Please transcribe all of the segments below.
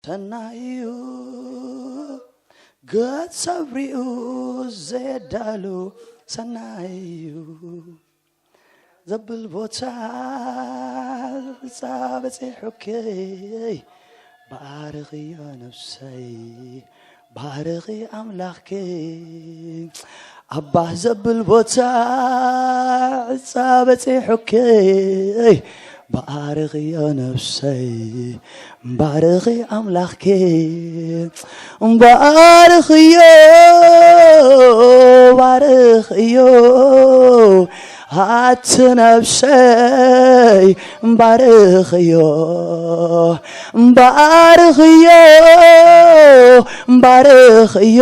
ሰናይ እዩ፣ ገጽ ሰብሪኡ ዘየዳሉ ሰናይ እዩ። ዘብል ቦታ ጻ በጺሑኪ፣ ባርኽዮ ነፍሰይ፣ ባርኺ ኣምላኽኪ። ኣባ ዘብል ቦታ ጻ በጺሑኪ፣ ባርኽዮ ነፍሰይ፣ ባርኺ ኣምላኽኪ። ባርኽዮ፣ ባርኽዮ፣ ኣቲ ነፍሰይ፣ ባርኽዮ፣ ባርኽዮ፣ ባርኽዮ፣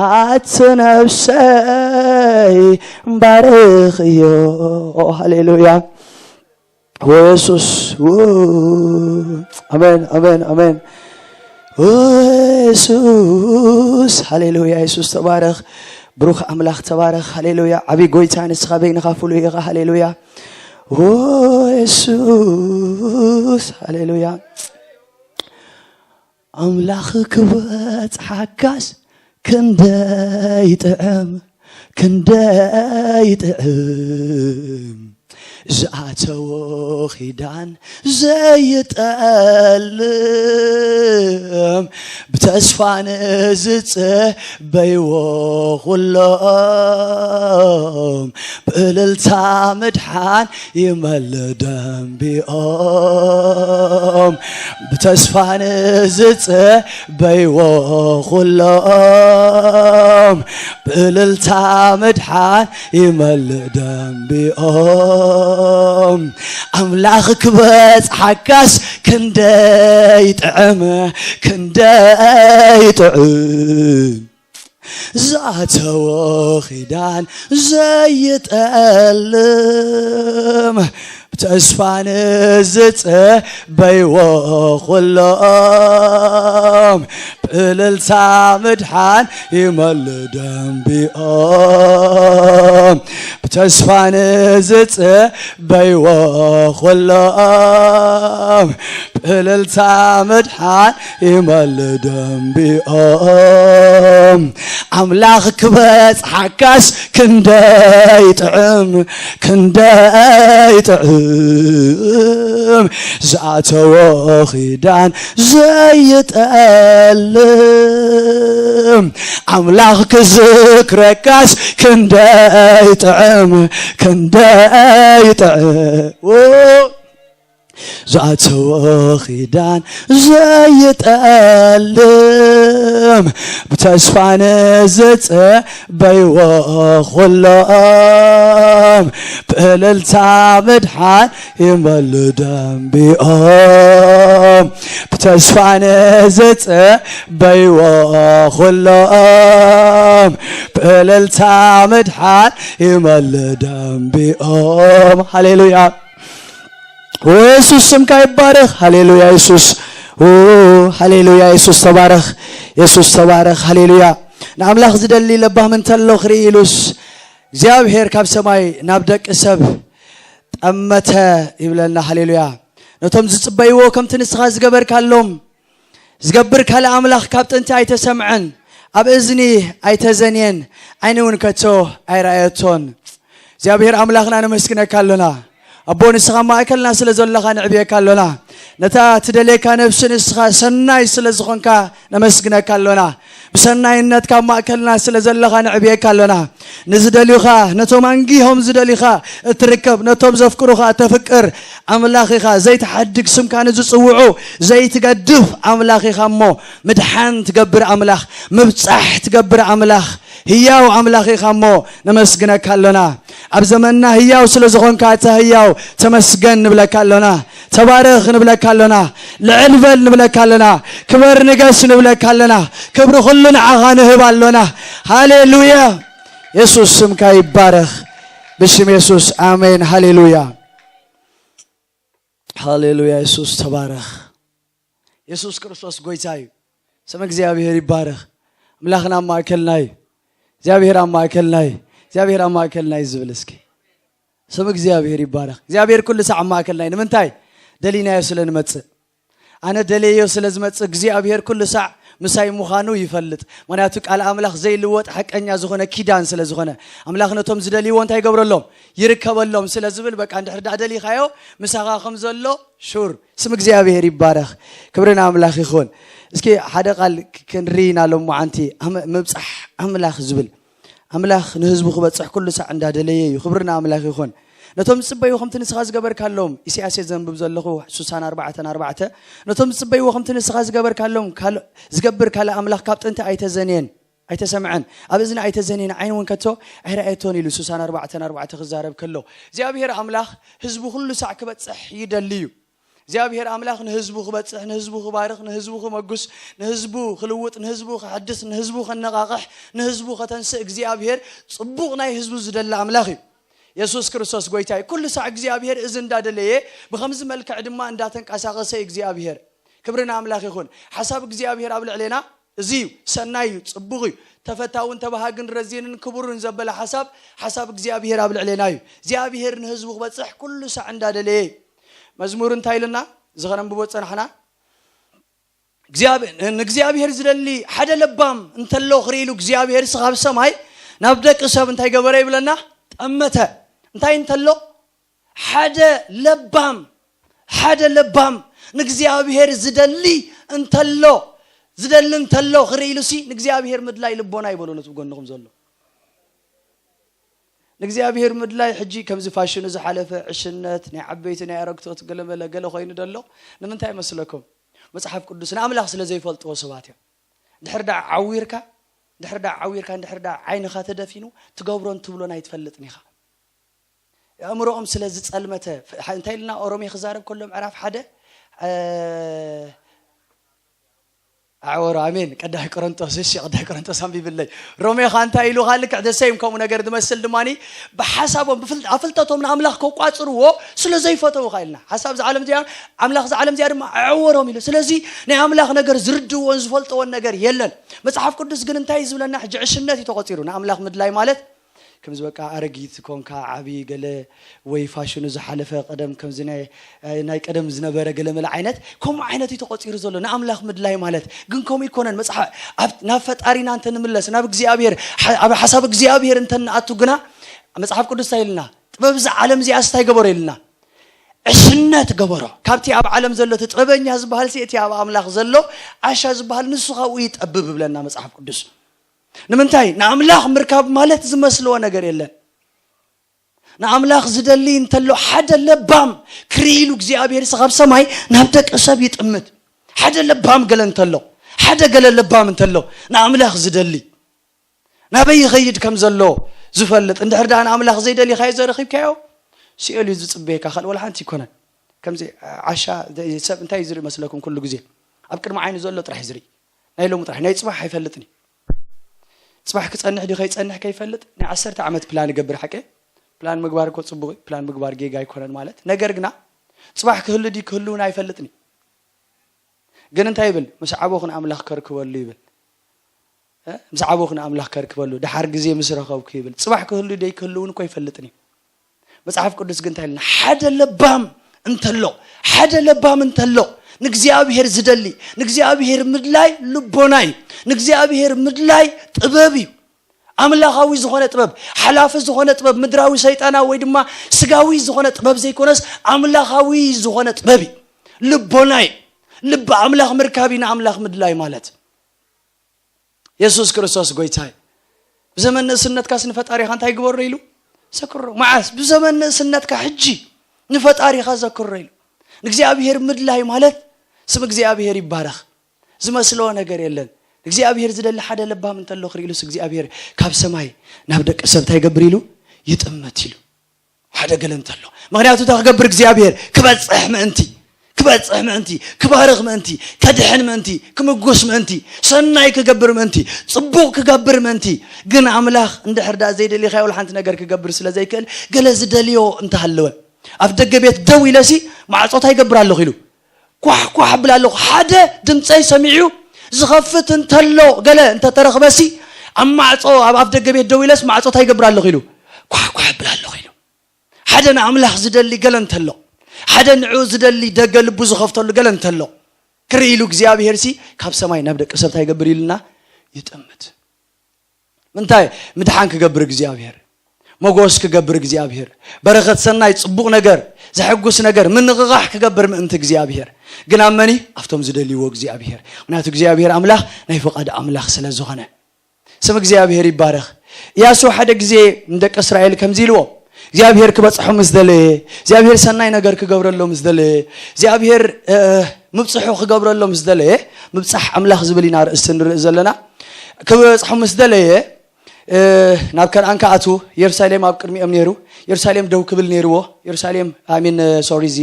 ኣቲ ነፍሰይ፣ ባርኽዮ። ሃሌሉያ። ዎ የሱስ፣ ዎ። ኣሜን፣ ኣሜን፣ ኣሜን። ዎ የሱስ፣ ሃሌሉያ። የሱስ ተባረኽ። ብሩኽ ኣምላኽ ተባረኽ። ሃሌሉያ። ዓቢ ጎይታ ንስኻ በይንኻ ፍሉይ ኢኻ። ሃሌሉያ። ዎ የሱስ፣ ሃሌሉያ። ኣምላኽ ክበጽሓካስ ክንደይ ጥዕም፣ ክንደይ ጥዕም። ዝኣተዎ ኺዳን ዘይጠልም፣ ብተስፋ ንዝጽበይዎ ኹሎም፣ ብእልልታ ምድሓን ይመል ደንቢኦም። ብተስፋ ንዝጽበይዎ ኹሎም፣ ብእልልታ ምድሓን ይመል ደንቢኦም። ኣምላኽ ክበጽሓካስ ክንደይ ጥዕም፣ ክንደይ ጥዕም። ዝኣተዎ ኺዳን ዘይጠልም፣ ብተስፋ ንዝጽበይዎ ኹሎም፣ ብእልልታ ምድሓን ይመል ደንቢኦም። ብተስፋ ንዝጽበይዎ ኹሎም፣ ብእልልታ ምድሓን ይመል ደንቢኦም። ኣምላኽ ክበጽሓካስ ክንደይ ጥዕም፣ ክንደይ ጥዕም። ዝኣተዎ ኺዳን ዘይጠልም፣ ኣምላኽ ክዝክረካስ ክንደይ ጥዕም፣ ክንደይ ጥዕም። ዝኣተዎ ኺዳን ዘይጠልም፣ ብተስፋ ንዝጽበይዎ ኹሎም፣ ብእልልታ ምድሓን ይመል ደንቢኦም። ብተስፋ ንዝጽበይዎ ኹሎም፣ ብእልልታ ምድሓን ይመል ደንቢኦም። ሃሌሉያ። ዎ የሱስ ስምካ ይባረኽ። ሃሌሉያ የሱስ። ዎ፣ ሃሌሉያ የሱስ ተባረኽ። የሱስ ተባረኽ። ሃሌሉያ። ንኣምላኽ ዝደሊ ለባም እንተሎ ክርኢ ኢሉስ እግዚኣብሔር ካብ ሰማይ ናብ ደቂ ሰብ ጠመተ ይብለና። ሃሌሉያ። ነቶም ዝጽበይዎ ከምቲ ንስኻ ዝገበርካሎም ዝገብር ካልእ ኣምላኽ ካብ ጥንቲ ኣይተሰምዐን፣ ኣብ እዝኒ ኣይተዘንየን፣ ዓይኒ እውን ከቶ ኣይረኣየቶን። እግዚኣብሔር ኣምላኽና ነመስግነካ ኣሎና። ኣቦ ንስኻ ኣብ ማእከልና ስለ ዘለኻ ንዕብየካ ኣሎና። ነታ ትደልየካ ነብሲ ንስኻ ሰናይ ስለ ዝኾንካ ነመስግነካ ኣሎና። ብሰናይነትካ ኣብ ማእከልና ስለ ዘለኻ ንዕብየካ ኣሎና። ንዝደልዩኻ፣ ነቶም ኣንጊሆም ዝደልዩኻ እትርከብ፣ ነቶም ዘፍቅሩኻ እተፍቅር ኣምላኽ ኢኻ። ዘይትሓድግ፣ ስምካ ንዝጽውዑ ዘይትገድፍ ኣምላኽ ኢኻ እሞ፣ ምድሓን ትገብር ኣምላኽ፣ ምብጻሕ ትገብር ኣምላኽ፣ ህያው ኣምላኽ ኢኻ እሞ ነመስግነካ ኣሎና። ኣብ ዘመንና ህያው ስለ ዝኾንካ፣ እታ ህያው ተመስገን ንብለካ ኣሎና። ተባረኽ ንብለካ ኣሎና። ልዕል በል ንብለካ ኣሎና። ክበር ንገስ ንብለካ ኣሎና። ክብሪ ኩሉ ንዓኻ ንህብ ኣሎና። ሃሌሉያ። የሱስ ስምካ ይባረኽ። ብሽም የሱስ ኣሜን። ሃሌሉያ። ሃሌሉያ። የሱስ ተባረኽ። የሱስ ክርስቶስ ጎይታ እዩ። ስም እግዚኣብሔር ይባረኽ። ኣምላኽና ኣብ ማእከልና እዩ። እግዚኣብሔር ኣብ ማእከልና እዩ። እግዚኣብሔር ኣብ ማእከልና እዩ ዝብል እስኪ። ስም እግዚኣብሔር ይባረኽ። እግዚኣብሔር ኩሉ ሳዕ ኣብ ማእከልና እዩ። ንምንታይ? ደሊናዮ ስለ ንመጽእ። ኣነ ደለዮ ስለ ዝመጽእ እግዚኣብሔር ኩሉ ሳዕ ምሳይ ምዃኑ ይፈልጥ። ምኽንያቱ ቃል ኣምላኽ ዘይልወጥ ሓቀኛ ዝኾነ ኪዳን ስለ ዝኾነ ኣምላኽ ነቶም ዝደልይዎ እንታይ ይገብረሎም? ይርከበሎም ስለ ዝብል በቃ እንድሕር ዳ ደሊኻዮ ምሳኻ ከም ዘሎ ሹር። ስም እግዚኣብሔር ይባረኽ። ክብሪ ንኣምላኽ ይኹን። እስኪ ሓደ ቃል ክንርኢ ኢና ሎማዓንቲ። ኣም- ምብጻሕ ኣምላኽ ዝብል ኣምላኽ ንህዝቡ ክበጽሕ ኩሉ ሳዕ እንዳደለየ እዩ። ክብሪ ንኣምላኽ ይኹን። ነቶም ዝጽበዩ ከምቲ ንስኻ ዝገበርካሎም ኢሳያስ እየ ዘንብብ ዘለኹ ሱሳን ኣርባዕተን ኣርባዕተ ነቶም ዝጽበይዎ ከምቲ ንስኻ ዝገበርካሎም ካልእ ዝገብር ካልእ ኣምላኽ ካብ ጥንቲ ኣይተዘንየን ኣይተሰምዐን ኣብ እዝኒ ኣይተዘንየን ዓይኒ እውን ከቶ ኣይረኣየቶን ኢሉ ሱሳን ኣርባዕተን ኣርባዕተ ክዛረብ ከሎ እግዚኣብሔር ኣምላኽ ህዝቡ ኩሉ ሳዕ ክበጽሕ ይደሊ እዩ። እግዚኣብሔር ኣምላኽ ንህዝቡ ክበጽሕ ንህዝቡ ክባርኽ ንህዝቡ ክመጉስ ንህዝቡ ክልውጥ ንህዝቡ ክሕድስ ንህዝቡ ከነቓቕሕ ንህዝቡ ከተንስእ እግዚኣብሔር ጽቡቕ ናይ ህዝቡ ዝደሊ ኣምላኽ እዩ። የሱስ ክርስቶስ ጎይታ እዩ። ኩሉ ሳዕ እግዚኣብሔር እዚ እንዳደለየ ብኸምዚ መልክዕ ድማ እንዳተንቀሳቐሰ እዩ እግዚኣብሔር። ክብሪ ንኣምላኽ ይኹን። ሓሳብ እግዚኣብሔር ኣብ ልዕሌና እዚ እዩ፣ ሰናይ እዩ፣ ጽቡቕ እዩ፣ ተፈታውን ተባሃግን ረዚንን ክቡርን ዘበለ ሓሳብ ሓሳብ እግዚኣብሔር ኣብ ልዕሌና እዩ። እግዚኣብሔር ንህዝቡ ክበጽሕ ኩሉ ሳዕ እንዳደለየ እዩ። መዝሙር እንታይ ኢልና? እዚ ኸነንብቦ ጸናሕና። ንእግዚኣብሔር ዝደሊ ሓደ ለባም እንተሎ ክርኢ ኢሉ እግዚኣብሔር ስኻብ ሰማይ ናብ ደቂ ሰብ እንታይ ገበረ ይብለና? ጠመተ። እንታይ እንተሎ? ሓደ ለባም ሓደ ለባም ንእግዚኣብሔር ዝደሊ እንተሎ ዝደሊ እንተሎ ክርኢ ኢሉ ሲ ንእግዚኣብሔር ምድላይ ልቦና ይበሉ ነቲ ብጎንኹም ዘሎ ንእግዚኣብሔር ምድላይ ሕጂ ከምዚ ፋሽኑ ዝሓለፈ ዕሽነት ናይ ዓበይቲ ናይ ኣረግቶት ገለመለ ገለ ኮይኑ ደሎ ንምንታይ መስለኩም? መጽሓፍ ቅዱስ ንኣምላኽ ስለ ዘይፈልጥዎ ሰባት እዮም። ድሕር ዳ ዓዊርካ ድሕር ዳ ዓዊርካ ድሕር ዳ ዓይንኻ ተደፊኑ ትገብሮን ትብሎን ኣይትፈልጥን ኢኻ። ኣእምሮኦም ስለ ዝጸልመተ እንታይ ኢልና ኦሮሜ ክዛረብ ከሎ ምዕራፍ ሓደ ኣዕወሮ ኣሜን ቀዳይ ቆሮንጦስ እሺ ቀዳይ ቆሮንጦስ ኣንቢብለይ ሮሜኻ እንታይ ኢሉኻ ልክዕ ደሰይም ከምኡ ነገር ዝመስል ድማ ብሓሳቦም ኣፍልጠቶም ንኣምላኽ ከቋፅርዎ ስለ ዘይፈተውኻ ኢልና ሓሳብ ዝዓለም እዚኣ ኣምላኽ ዝዓለም እዚኣ ድማ ኣዕወሮም ኢሉ ስለዚ ናይ ኣምላኽ ነገር ዝርድዎን ዝፈልጠዎን ነገር የለን መፅሓፍ ቅዱስ ግን እንታይ ዝብለና ሕጂ ዕሽነት እዩ ተቆፂሩ ንኣምላኽ ምድላይ ማለት ከምዚ በቃ ኣረጊት ኮንካ ዓብዪ ገለ ወይ ፋሽኑ ዝሓለፈ ቀደም ከምዚ ናይ ናይ ቀደም ዝነበረ ገለ መለ ዓይነት ከምኡ ዓይነት እዩ ተቆፂሩ ዘሎ ንኣምላኽ ምድላይ ማለት ግን ከምኡ ይኮነን መፅሓፍ ናብ ፈጣሪና እንተ ንምለስ ናብ እግዚኣብሔር ኣብ ሓሳብ እግዚኣብሔር እንተ ንኣቱ ግና መፅሓፍ ቅዱስ እንታይ ኢልና ጥበብ እዛ ዓለም እዚኣ ስታይ ገበሮ ኢልና ዕሽነት ገበሮ ካብቲ ኣብ ዓለም ዘሎ እቲ ጥበበኛ ዝበሃል እቲ ኣብ ኣምላኽ ዘሎ ዓሻ ዝበሃል ንሱ ካብኡ ይጠብብ ይብለና መፅሓፍ ቅዱስ ንምንታይ ንኣምላኽ ምርካብ ማለት ዝመስልዎ ነገር የለን ንኣምላኽ ዝደሊ እንተሎ ሓደ ለባም ክርኢ ኢሉ እግዚኣብሔር ስኻብ ሰማይ ናብ ደቂ ሰብ ይጥምት ሓደ ለባም ገለ እንተሎ ሓደ ገለ ለባም እንተሎ ንኣምላኽ ዝደሊ ናበይ ይኸይድ ከም ዘሎ ዝፈልጥ እንድሕር ደኣ ንኣምላኽ ዘይደሊኻዮ ዘረኺብካዮ ሲኦል እዩ ዝፅበየካ ካልእ ወላ ሓንቲ ይኮነን ከምዚ ዓሻ ሰብ እንታይ እዩ ዝርኢ መስለኩም ኩሉ ግዜ ኣብ ቅድሚ ዓይኑ ዘሎ ጥራሕ ዝርኢ ናይ ሎሚ ጥራሕ ናይ ፅባሕ ኣይፈልጥን እዩ ፅባሕ ክፀንሕ ድዩ ከይፀንሕ ከይፈልጥ ናይ ዓሰርተ ዓመት ፕላን ይገብር ሓቀ ፕላን ምግባር እኮ ፅቡቅ እዩ ፕላን ምግባር ጌጋ ኣይኮነን ማለት ነገር ግና ፅባሕ ክህሉ ድዩ ክህልውን ኣይፈልጥን እዩ ግን እንታይ ይብል ምስ ዓቦኹ ንኣምላኽ ከርክበሉ ይብል ምስ ዓቦኹ ንኣምላኽ ከርክበሉ ድሓር ግዜ ምስ ረኸብኩ ይብል ፅባሕ ክህሉ ደይ ክህልውን እኮ ኣይፈልጥን እዩ መፅሓፍ ቅዱስ ግን እንታይ ኢልና ሓደ ለባም እንተሎ ሓደ ለባም እንተሎ ንእግዚኣብሔር ዝደሊ ንእግዚኣብሔር ምድላይ ልቦና እዩ ንእግዚኣብሔር ምድላይ ጥበብ እዩ ኣምላኻዊ ዝኾነ ጥበብ ሓላፊ ዝኾነ ጥበብ ምድራዊ ሰይጣናዊ ወይ ድማ ስጋዊ ዝኾነ ጥበብ ዘይኮነስ ኣምላኻዊ ዝኾነ ጥበብ እዩ ልቦና እዩ ልቢ ኣምላኽ ምርካብ እዩ ንኣምላኽ ምድላይ ማለት የሱስ ክርስቶስ ጎይታ እዩ ብዘመን ንእስነትካስ ንፈጣሪኻ እንታይ ግበሮ ኢሉ ዘክሮ መዓስ ብዘመን ንእስነትካ ሕጂ ንፈጣሪኻ ዘክሮ ኢሉ ንእግዚኣብሔር ምድላይ ማለት ስም እግዚኣብሔር ይባረኽ ዝመስሎ ነገር የለን እግዚኣብሔር ዝደሊ ሓደ ለባም እንተሎ ክርኢ ኢሉስ እግዚኣብሔር ካብ ሰማይ ናብ ደቂ ሰብ እንታይ ይገብር ኢሉ ይጥምት ኢሉ ሓደ ገለ እንተሎ ምክንያቱ እንታይ ክገብር እግዚኣብሔር ክበፅሕ ምእንቲ ክበፅሕ ምእንቲ ክባርኽ ምእንቲ ከድሕን ምእንቲ ክምጉስ ምእንቲ ሰናይ ክገብር ምእንቲ ፅቡቕ ክገብር ምእንቲ ግን ኣምላኽ እንድሕር ዳ ዘይደሊኻዮ ሓንቲ ነገር ክገብር ስለ ዘይክእል ገለ ዝደልዮ እንተሃለወ ኣብ ደገ ቤት ደው ኢለሲ ማዕፆ እንታይ ይገብር ኣለኹ ኢሉ ኳሕ ኳሕ ብል ኣለኹ ሓደ ድምፀይ ሰሚዑ ዝኸፍት እንተሎ ገለ እንተተረኽበሲ ኣብ ማዕፆ ኣብ ኣፍ ደገ ቤት ደው ኢለስ ማዕፆ እንታይ ይገብር ኣለኹ ኢሉ ኳሕ ኳሕ ብል ኣለኹ ኢሉ ሓደ ንኣምላኽ ዝደሊ ገለ እንተሎ ሓደ ንዕኡ ዝደሊ ደገ ልቡ ዝኸፍተሉ ገለ እንተሎ ክርኢ ኢሉ እግዚኣብሔር ሲ ካብ ሰማይ ናብ ደቂ ሰብ እንታይ ይገብር ኢልና? ይጥምት። ምንታይ? ምድሓን ክገብር እግዚኣብሔር፣ መጎስ ክገብር እግዚኣብሔር፣ በረኸት ሰናይ፣ ጽቡቕ ነገር፣ ዘሐጉስ ነገር፣ ምንቕቓሕ ክገብር ምእንቲ እግዚኣብሔር። ግን ኣብ መኒ? ኣብቶም ዝደልይዎ እግዚኣብሔር። ምክንያቱ እግዚኣብሔር ኣምላኽ ናይ ፍቓድ ኣምላኽ ስለ ዝኾነ። ስም እግዚኣብሔር ይባረኽ። ኢያሱ ሓደ ግዜ ንደቂ እስራኤል ከምዚ ኢልዎ፣ እግዚኣብሔር ክበጽሖ ምስ ደለየ፣ እግዚኣብሔር ሰናይ ነገር ክገብረሎ ምስ ደለየ፣ እግዚኣብሔር ምብጽሑ ክገብረሎ ምስ ደለየ፣ ምብጻሕ ኣምላኽ ዝብል ኢና ርእስቲ ንርኢ ዘለና። ክበጽሖ ምስ ደለየ ናብ ከነኣን ክኣቱ፣ የሩሳሌም ኣብ ቅድሚኦም ነይሩ። የሩሳሌም ደው ክብል ነይርዎ። የሩሳሌም፣ I mean, sorry, እዚ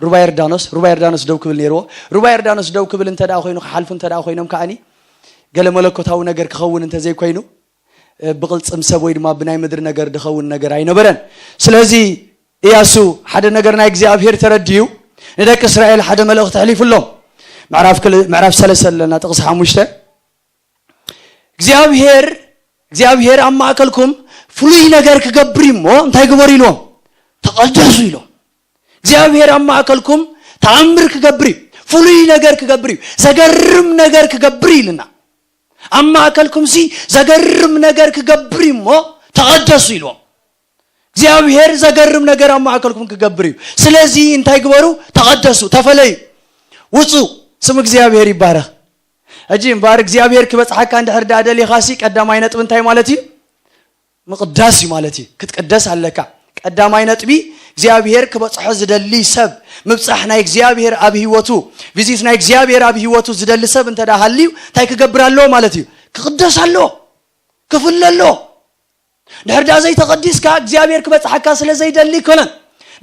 ሩባ ዮርዳኖስ፣ ሩባ ዮርዳኖስ ደው ክብል ነይርዎ። ሩባ ዮርዳኖስ ደው ክብል እንተ ደኣ ኮይኑ፣ ክሓልፉ እንተ ደኣ ኮይኖም ከኣኒ፣ ገለ መለኮታዊ ነገር ክኸውን እንተ ዘይኮይኑ፣ ብቕልጽም ሰብ ወይ ድማ ብናይ ምድሪ ነገር ድኸውን ነገር ኣይነበረን። ስለዚ ኢያሱ ሓደ ነገር ናይ እግዚኣብሔር ተረድዩ፣ ንደቂ እስራኤል ሓደ መልእኽቲ ኣሕሊፉሎም። ምዕራፍ ክል-፣ ምዕራፍ ሰለስተ ኣለና፣ ጥቕሲ ሓሙሽተ። እግዚኣብሔር፣ እግዚኣብሔር ኣብ ማእከልኩም ፍሉይ ነገር ክገብር እዩ እሞ እንታይ ግበሩ ኢልዎም? ተቐደሱ ኢልዎም። እግዚኣብሔር ኣብ ማእከልኩም ተኣምር ክገብር እዩ፣ ፍሉይ ነገር ክገብር እዩ፣ ዘገርም ነገር ክገብር እዩ ኢልና። ኣብ ማእከልኩም ሲ ዘገርም ነገር ክገብር እዩ እሞ ተቐደሱ ኢልዎም። እግዚኣብሔር ዘገርም ነገር ኣብ ማእከልኩም ክገብር እዩ። ስለዚ እንታይ ግበሩ? ተቐደሱ፣ ተፈለዩ፣ ውጹ፣ ስም እግዚኣብሔር ይባረኽ። ሕጂ እምበኣር እግዚኣብሔር ክበጽሓካ እንድሕር ደኣ ደሊኻ ሲ ቀዳማይ ነጥቢ እንታይ ማለት እዩ? ምቕዳስ እዩ ማለት እዩ። ክትቅደስ ኣለካ። ቀዳማይ ነጥቢ እግዚኣብሔር ክበጽሖ ዝደሊ ሰብ፣ ምብጻሕ ናይ እግዚኣብሔር ኣብ ህይወቱ፣ ቪዚት ናይ እግዚኣብሔር ኣብ ህይወቱ ዝደሊ ሰብ እንተ ደኣ ሃልዩ እንታይ ክገብር ኣለዎ ማለት እዩ? ክቕደስ ኣለዎ። ክፍለ ኣለዎ። ድሕር ደኣ ዘይተቐዲስካ እግዚኣብሔር ክበጽሓካ ስለ ዘይደሊ ኣይኮነን።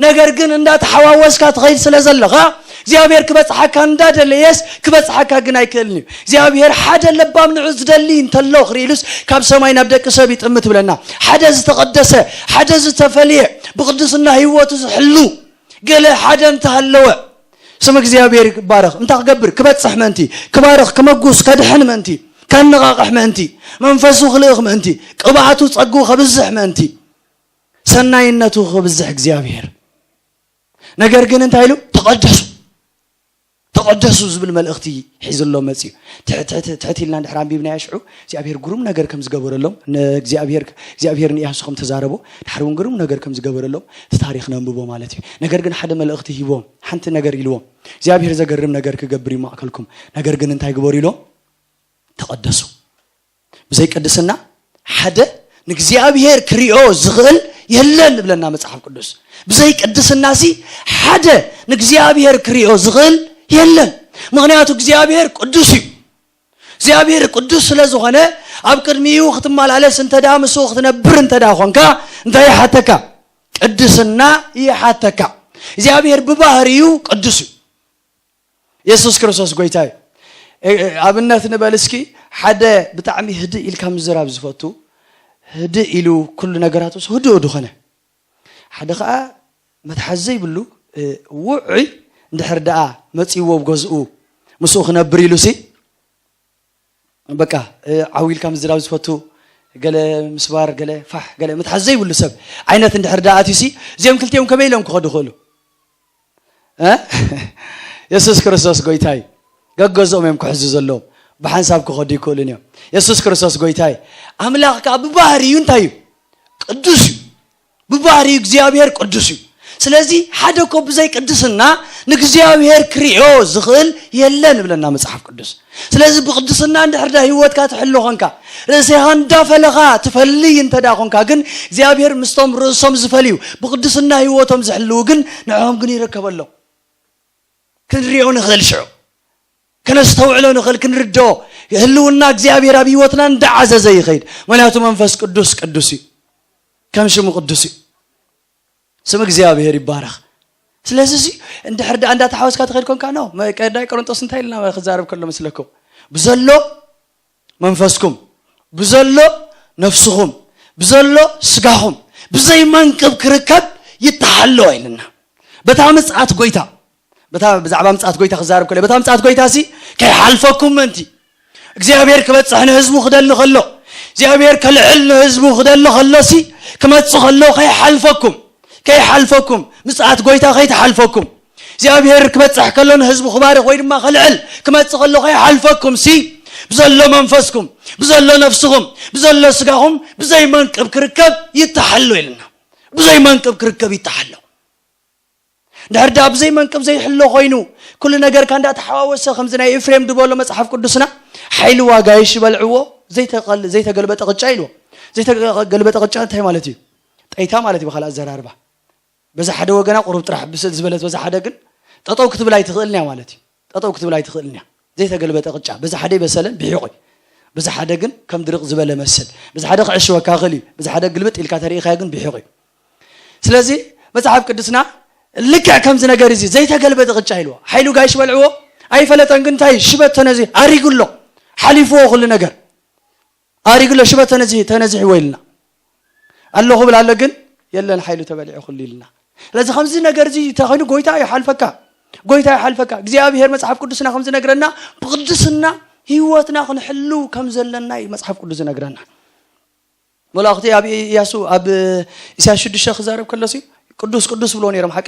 ነገር ግን እንዳተሓዋወስካ ትኸይድ ስለ ዘለኻ እግዚኣብሔር ክበጽሓካ እንዳደለየስ ክበጽሓካ ግን ኣይክእልን እዩ። እግዚኣብሔር ሓደ ለባም ንዑ ዝደሊ እንተሎ ክርኢ ኢሉስ ካብ ሰማይ ናብ ደቂ ሰብ ይጥምት ብለና። ሓደ ዝተቐደሰ፣ ሓደ ዝተፈልየ፣ ብቕድስና ህይወቱ ዝሕሉ ገለ ሓደ እንተሃለወ ስም እግዚኣብሔር ይባረኽ። እንታይ ክገብር? ክበጽሕ ምእንቲ፣ ክባርኽ፣ ክመጉስ፣ ከድሕን ምእንቲ፣ ከነቓቕሕ ምእንቲ፣ መንፈሱ ክልእኽ ምእንቲ፣ ቅብኣቱ ጸግኡ ከብዝሕ ምእንቲ፣ ሰናይነቱ ክብዝሕ እግዚኣብሔር። ነገር ግን እንታይ ኢሉ? ተቐደሱ። ተቐደሱ ዝብል መልእኽቲ ሒዙሎም መጺኡ። ትሕ-፣ ትሕት-፣ ትሕት ኢልና እንድሕር ኣንቢብናዮ ሽዑ እግዚኣብሔር ግሩም ነገር ከም ዝገበረሎም፣ ንእግዚኣብሔር፣ እግዚኣብሔር ንኢያሱ ከም ተዛረቦ፣ ድሓር እውን ግሩም ነገር ከም ዝገበረሎም እቲ ታሪኽ ነንብቦ ማለት እዩ። ነገር ግን ሓደ መልእኽቲ ሂቦም፣ ሓንቲ ነገር ኢልዎም፣ እግዚኣብሔር ዘገርም ነገር ክገብር እዩ ማእከልኩም። ነገር ግን እንታይ ግበሩ ኢሎም? ተቐደሱ። ብዘይ ቅድስና ሓደ ንእግዚኣብሔር ክሪኦ ዝኽእል የለን ይብለና መጽሓፍ ቅዱስ። ብዘይ ቅድስና ሲ ሓደ ንእግዚኣብሔር ክሪኦ ዝኽእል የለን። ምኽንያቱ እግዚኣብሔር ቅዱስ እዩ። እግዚኣብሔር ቅዱስ ስለ ዝኾነ ኣብ ቅድሚኡ ክትመላለስ እንተ ደኣ ምስኡ ክትነብር እንተ ደኣ ኾንካ እንታይ ይሓተካ? ቅድስና ይሓተካ። እግዚኣብሔር ብባህሪኡ ቅዱስ እዩ። የሱስ ክርስቶስ ጎይታ እዩ። እ-፣ እ-፣ ኣብነት ንበል እስኪ፣ ሓደ ብጣዕሚ ህድእ ኢልካ ምዝራብ ዝፈቱ፣ ህድእ ኢሉ ኩሉ ነገራቱስ ህዱእ ዝኾነ፣ ሓደ ኸኣ መትሓዚ ዘይብሉ፣ እ፣ ውዑይ እንድሕር ደኣ መጺእዎ ኣብ ገዝኡ ምስኡ ክነብር ኢሉሲ፣ በቃ፣ እ፣ ዓው ኢልካ ምዝራብ ዝፈቱ፣ ገለ ምስባር፣ ገለ ፋሕ፣ ገለ ምትሓዝ ዘይብሉ ሰብ ዓይነት እንድሕር ደኣ ኣትዩሲ፣ እዚኦም ክልቲኦም ከመይ ኢሎም ክኸዱ ይኽእሉ? እ? የሱስ ክርስቶስ ጎይታ እዩ። ገገዝኦም እዮም ክሕዙ ዘለዎም። ብሓንሳብ ክኸዱ ይክእሉን እዮም። የሱስ ክርስቶስ ጎይታ እዩ። ኣምላኽ ከኣ ብባህሪኡ እንታይ እዩ? ቅዱስ እዩ። ብባህሪኡ እግዚኣብሔር ቅዱስ እዩ። ስለዚ ሓደ እኮ ብዘይ ቅድስና ንእግዚኣብሔር ክሪኦ ዝኽእል የለን ይብለና መጽሓፍ ቅዱስ። ስለዚ ብቅድስና እንድሕር ዳ ህይወትካ ትሕሉ ኾንካ፣ ርእስኻ እንዳፈለኻ ትፈልይ እንተ ዳ ኾንካ፣ ግን እግዚኣብሔር ምስቶም ርእሶም ዝፈልዩ፣ ብቅድስና ህይወቶም ዝሕልዉ ግን ንዕኦም ግን ይርከበሎም። ክንሪኦ ንኽእል ሽዑ። ከነስተውዕሎ ንኽእል፣ ክንርድኦ። ህልውና እግዚኣብሔር ኣብ ህይወትና እንዳዓዘዘ ይኸይድ። ምኽንያቱ መንፈስ ቅዱስ ቅዱስ እዩ። ከም ሽሙ ቅዱስ እዩ። ስም እግዚኣብሔር ይባረኽ። ስለዚ እዚ እንድሕር ደኣ እንዳተሓወስካ ትኸይድ ኮንካ፣ ኖ፣ መ-፣ ቀዳይ ቆሮንጦስ እንታይ ኢልና ክዛረብ ከሎ መስለኩም? ብዘሎ መንፈስኩም፣ ብዘሎ ነፍስኹም፣ ብዘሎ ስጋኹም፣ ብዘይ መንቅብ ክርከብ ይተሓሎ ኢልና። በታ ምጽኣት ጎይታ፣ በታ ብዛዕባ ምጽኣት ጎይታ ክዛረብ ከሎ፣ በታ ምጽኣት ጎይታ ሲ ከይሓልፈኩም ምእንቲ፣ እግዚኣብሔር ክበጽሕ ንህዝቡ ክደሊ ከሎ፣ እግዚኣብሔር ከልዕል ንህዝቡ ክደሊ ከሎ ሲ ክመጽእ ከሎ ከይሓልፈኩም፣ ከይሓልፈኩም፣ ምጽኣት ጎይታ ከይትሓልፈኩም፣ እግዚኣብሔር ክበጽሕ ከሎ ንህዝቡ ክባርኽ ወይ ድማ ከልዕል ክመጽእ ከሎ ከይሓልፈኩም ሲ ብዘሎ መንፈስኩም ብዘሎ ነፍስኹም ብዘሎ ስጋኹም ብዘይ መንቅብ ክርከብ ይተሓሎ ኢልና። ብዘይ መንቅብ ክርከብ ይተሓሎ። ድሕር ዳ ብዘይ መንቅብ ዘይሕሎ ኮይኑ ኩሉ ነገርካ እንዳተሓዋወሰ ከምዚ ናይ ኤፍሬም ድበሎ መጽሓፍ ቅዱስና ሓይሊ ዋጋ ይሽበልዕዎ ዘይተገልበጠ ቅጫ ኢልዎ። ዘይተገልበጠ ቅጫ እንታይ ማለት እዩ? ጠይታ ማለት እዩ ብካልእ ኣዘራርባ። በዛ ሓደ ወገና ቁሩብ ጥራሕ ብስል ዝበለት በዛ ሓደ ግን ጠጠው ክትብል ኣይትኽእልን እያ ማለት እዩ። ጠጠው ክትብል ኣይትኽእልን እያ። ዘይተገልበጠ ቅጫ በዛ ሓደ ይበሰለን ብሒቑ እዩ። በዛ ሓደ ግን ከም ድርቕ ዝበለ መስል። በዛ ሓደ ክዕሽወካ ይኽእል እዩ። በዛ ሓደ ግልብጥ ኢልካ ተሪኢኻዮ ግን ብሒቑ እዩ። ስለዚ መጽሓፍ ቅዱስና ልክዕ ከምዚ ነገር እዚ ዘይተገልበጠ ቅጫ ኢልዎ። ሓይሉ ጋይሽ በልዕዎ ኣይፈለጠን ግን እንታይ ሽበቶ ነዚ ኣሪጉ ኣሎ። ሓሊፍዎ ኩሉ ነገር። ኣሪግሎ ሽበት ተነዚሒ ተነዚሕዎ ኢልና ኣለኹ ብል ኣሎ ግን የለን ሓይሉ ተበሊዑ ኩሉ ኢልና። ስለዚ ከምዚ ነገር እዚ ተኾይኑ ጎይታ ይሓልፈካ። ጎይታ ይሓልፈካ። እግዚኣብሔር መጽሓፍ ቅዱስና ከም ዝነግረና ብቅድስና ህይወትና ክንሕልው ከም ዘለና እዩ መጽሓፍ ቅዱስ ዝነግረና። መላእኽቲ ኣብ ኢያሱ ኣብ ኢሳያስ ሽዱሽተ ክዛረብ ከሎሲ ቅዱስ ቅዱስ ብሎ ነይሮም ሓቂ።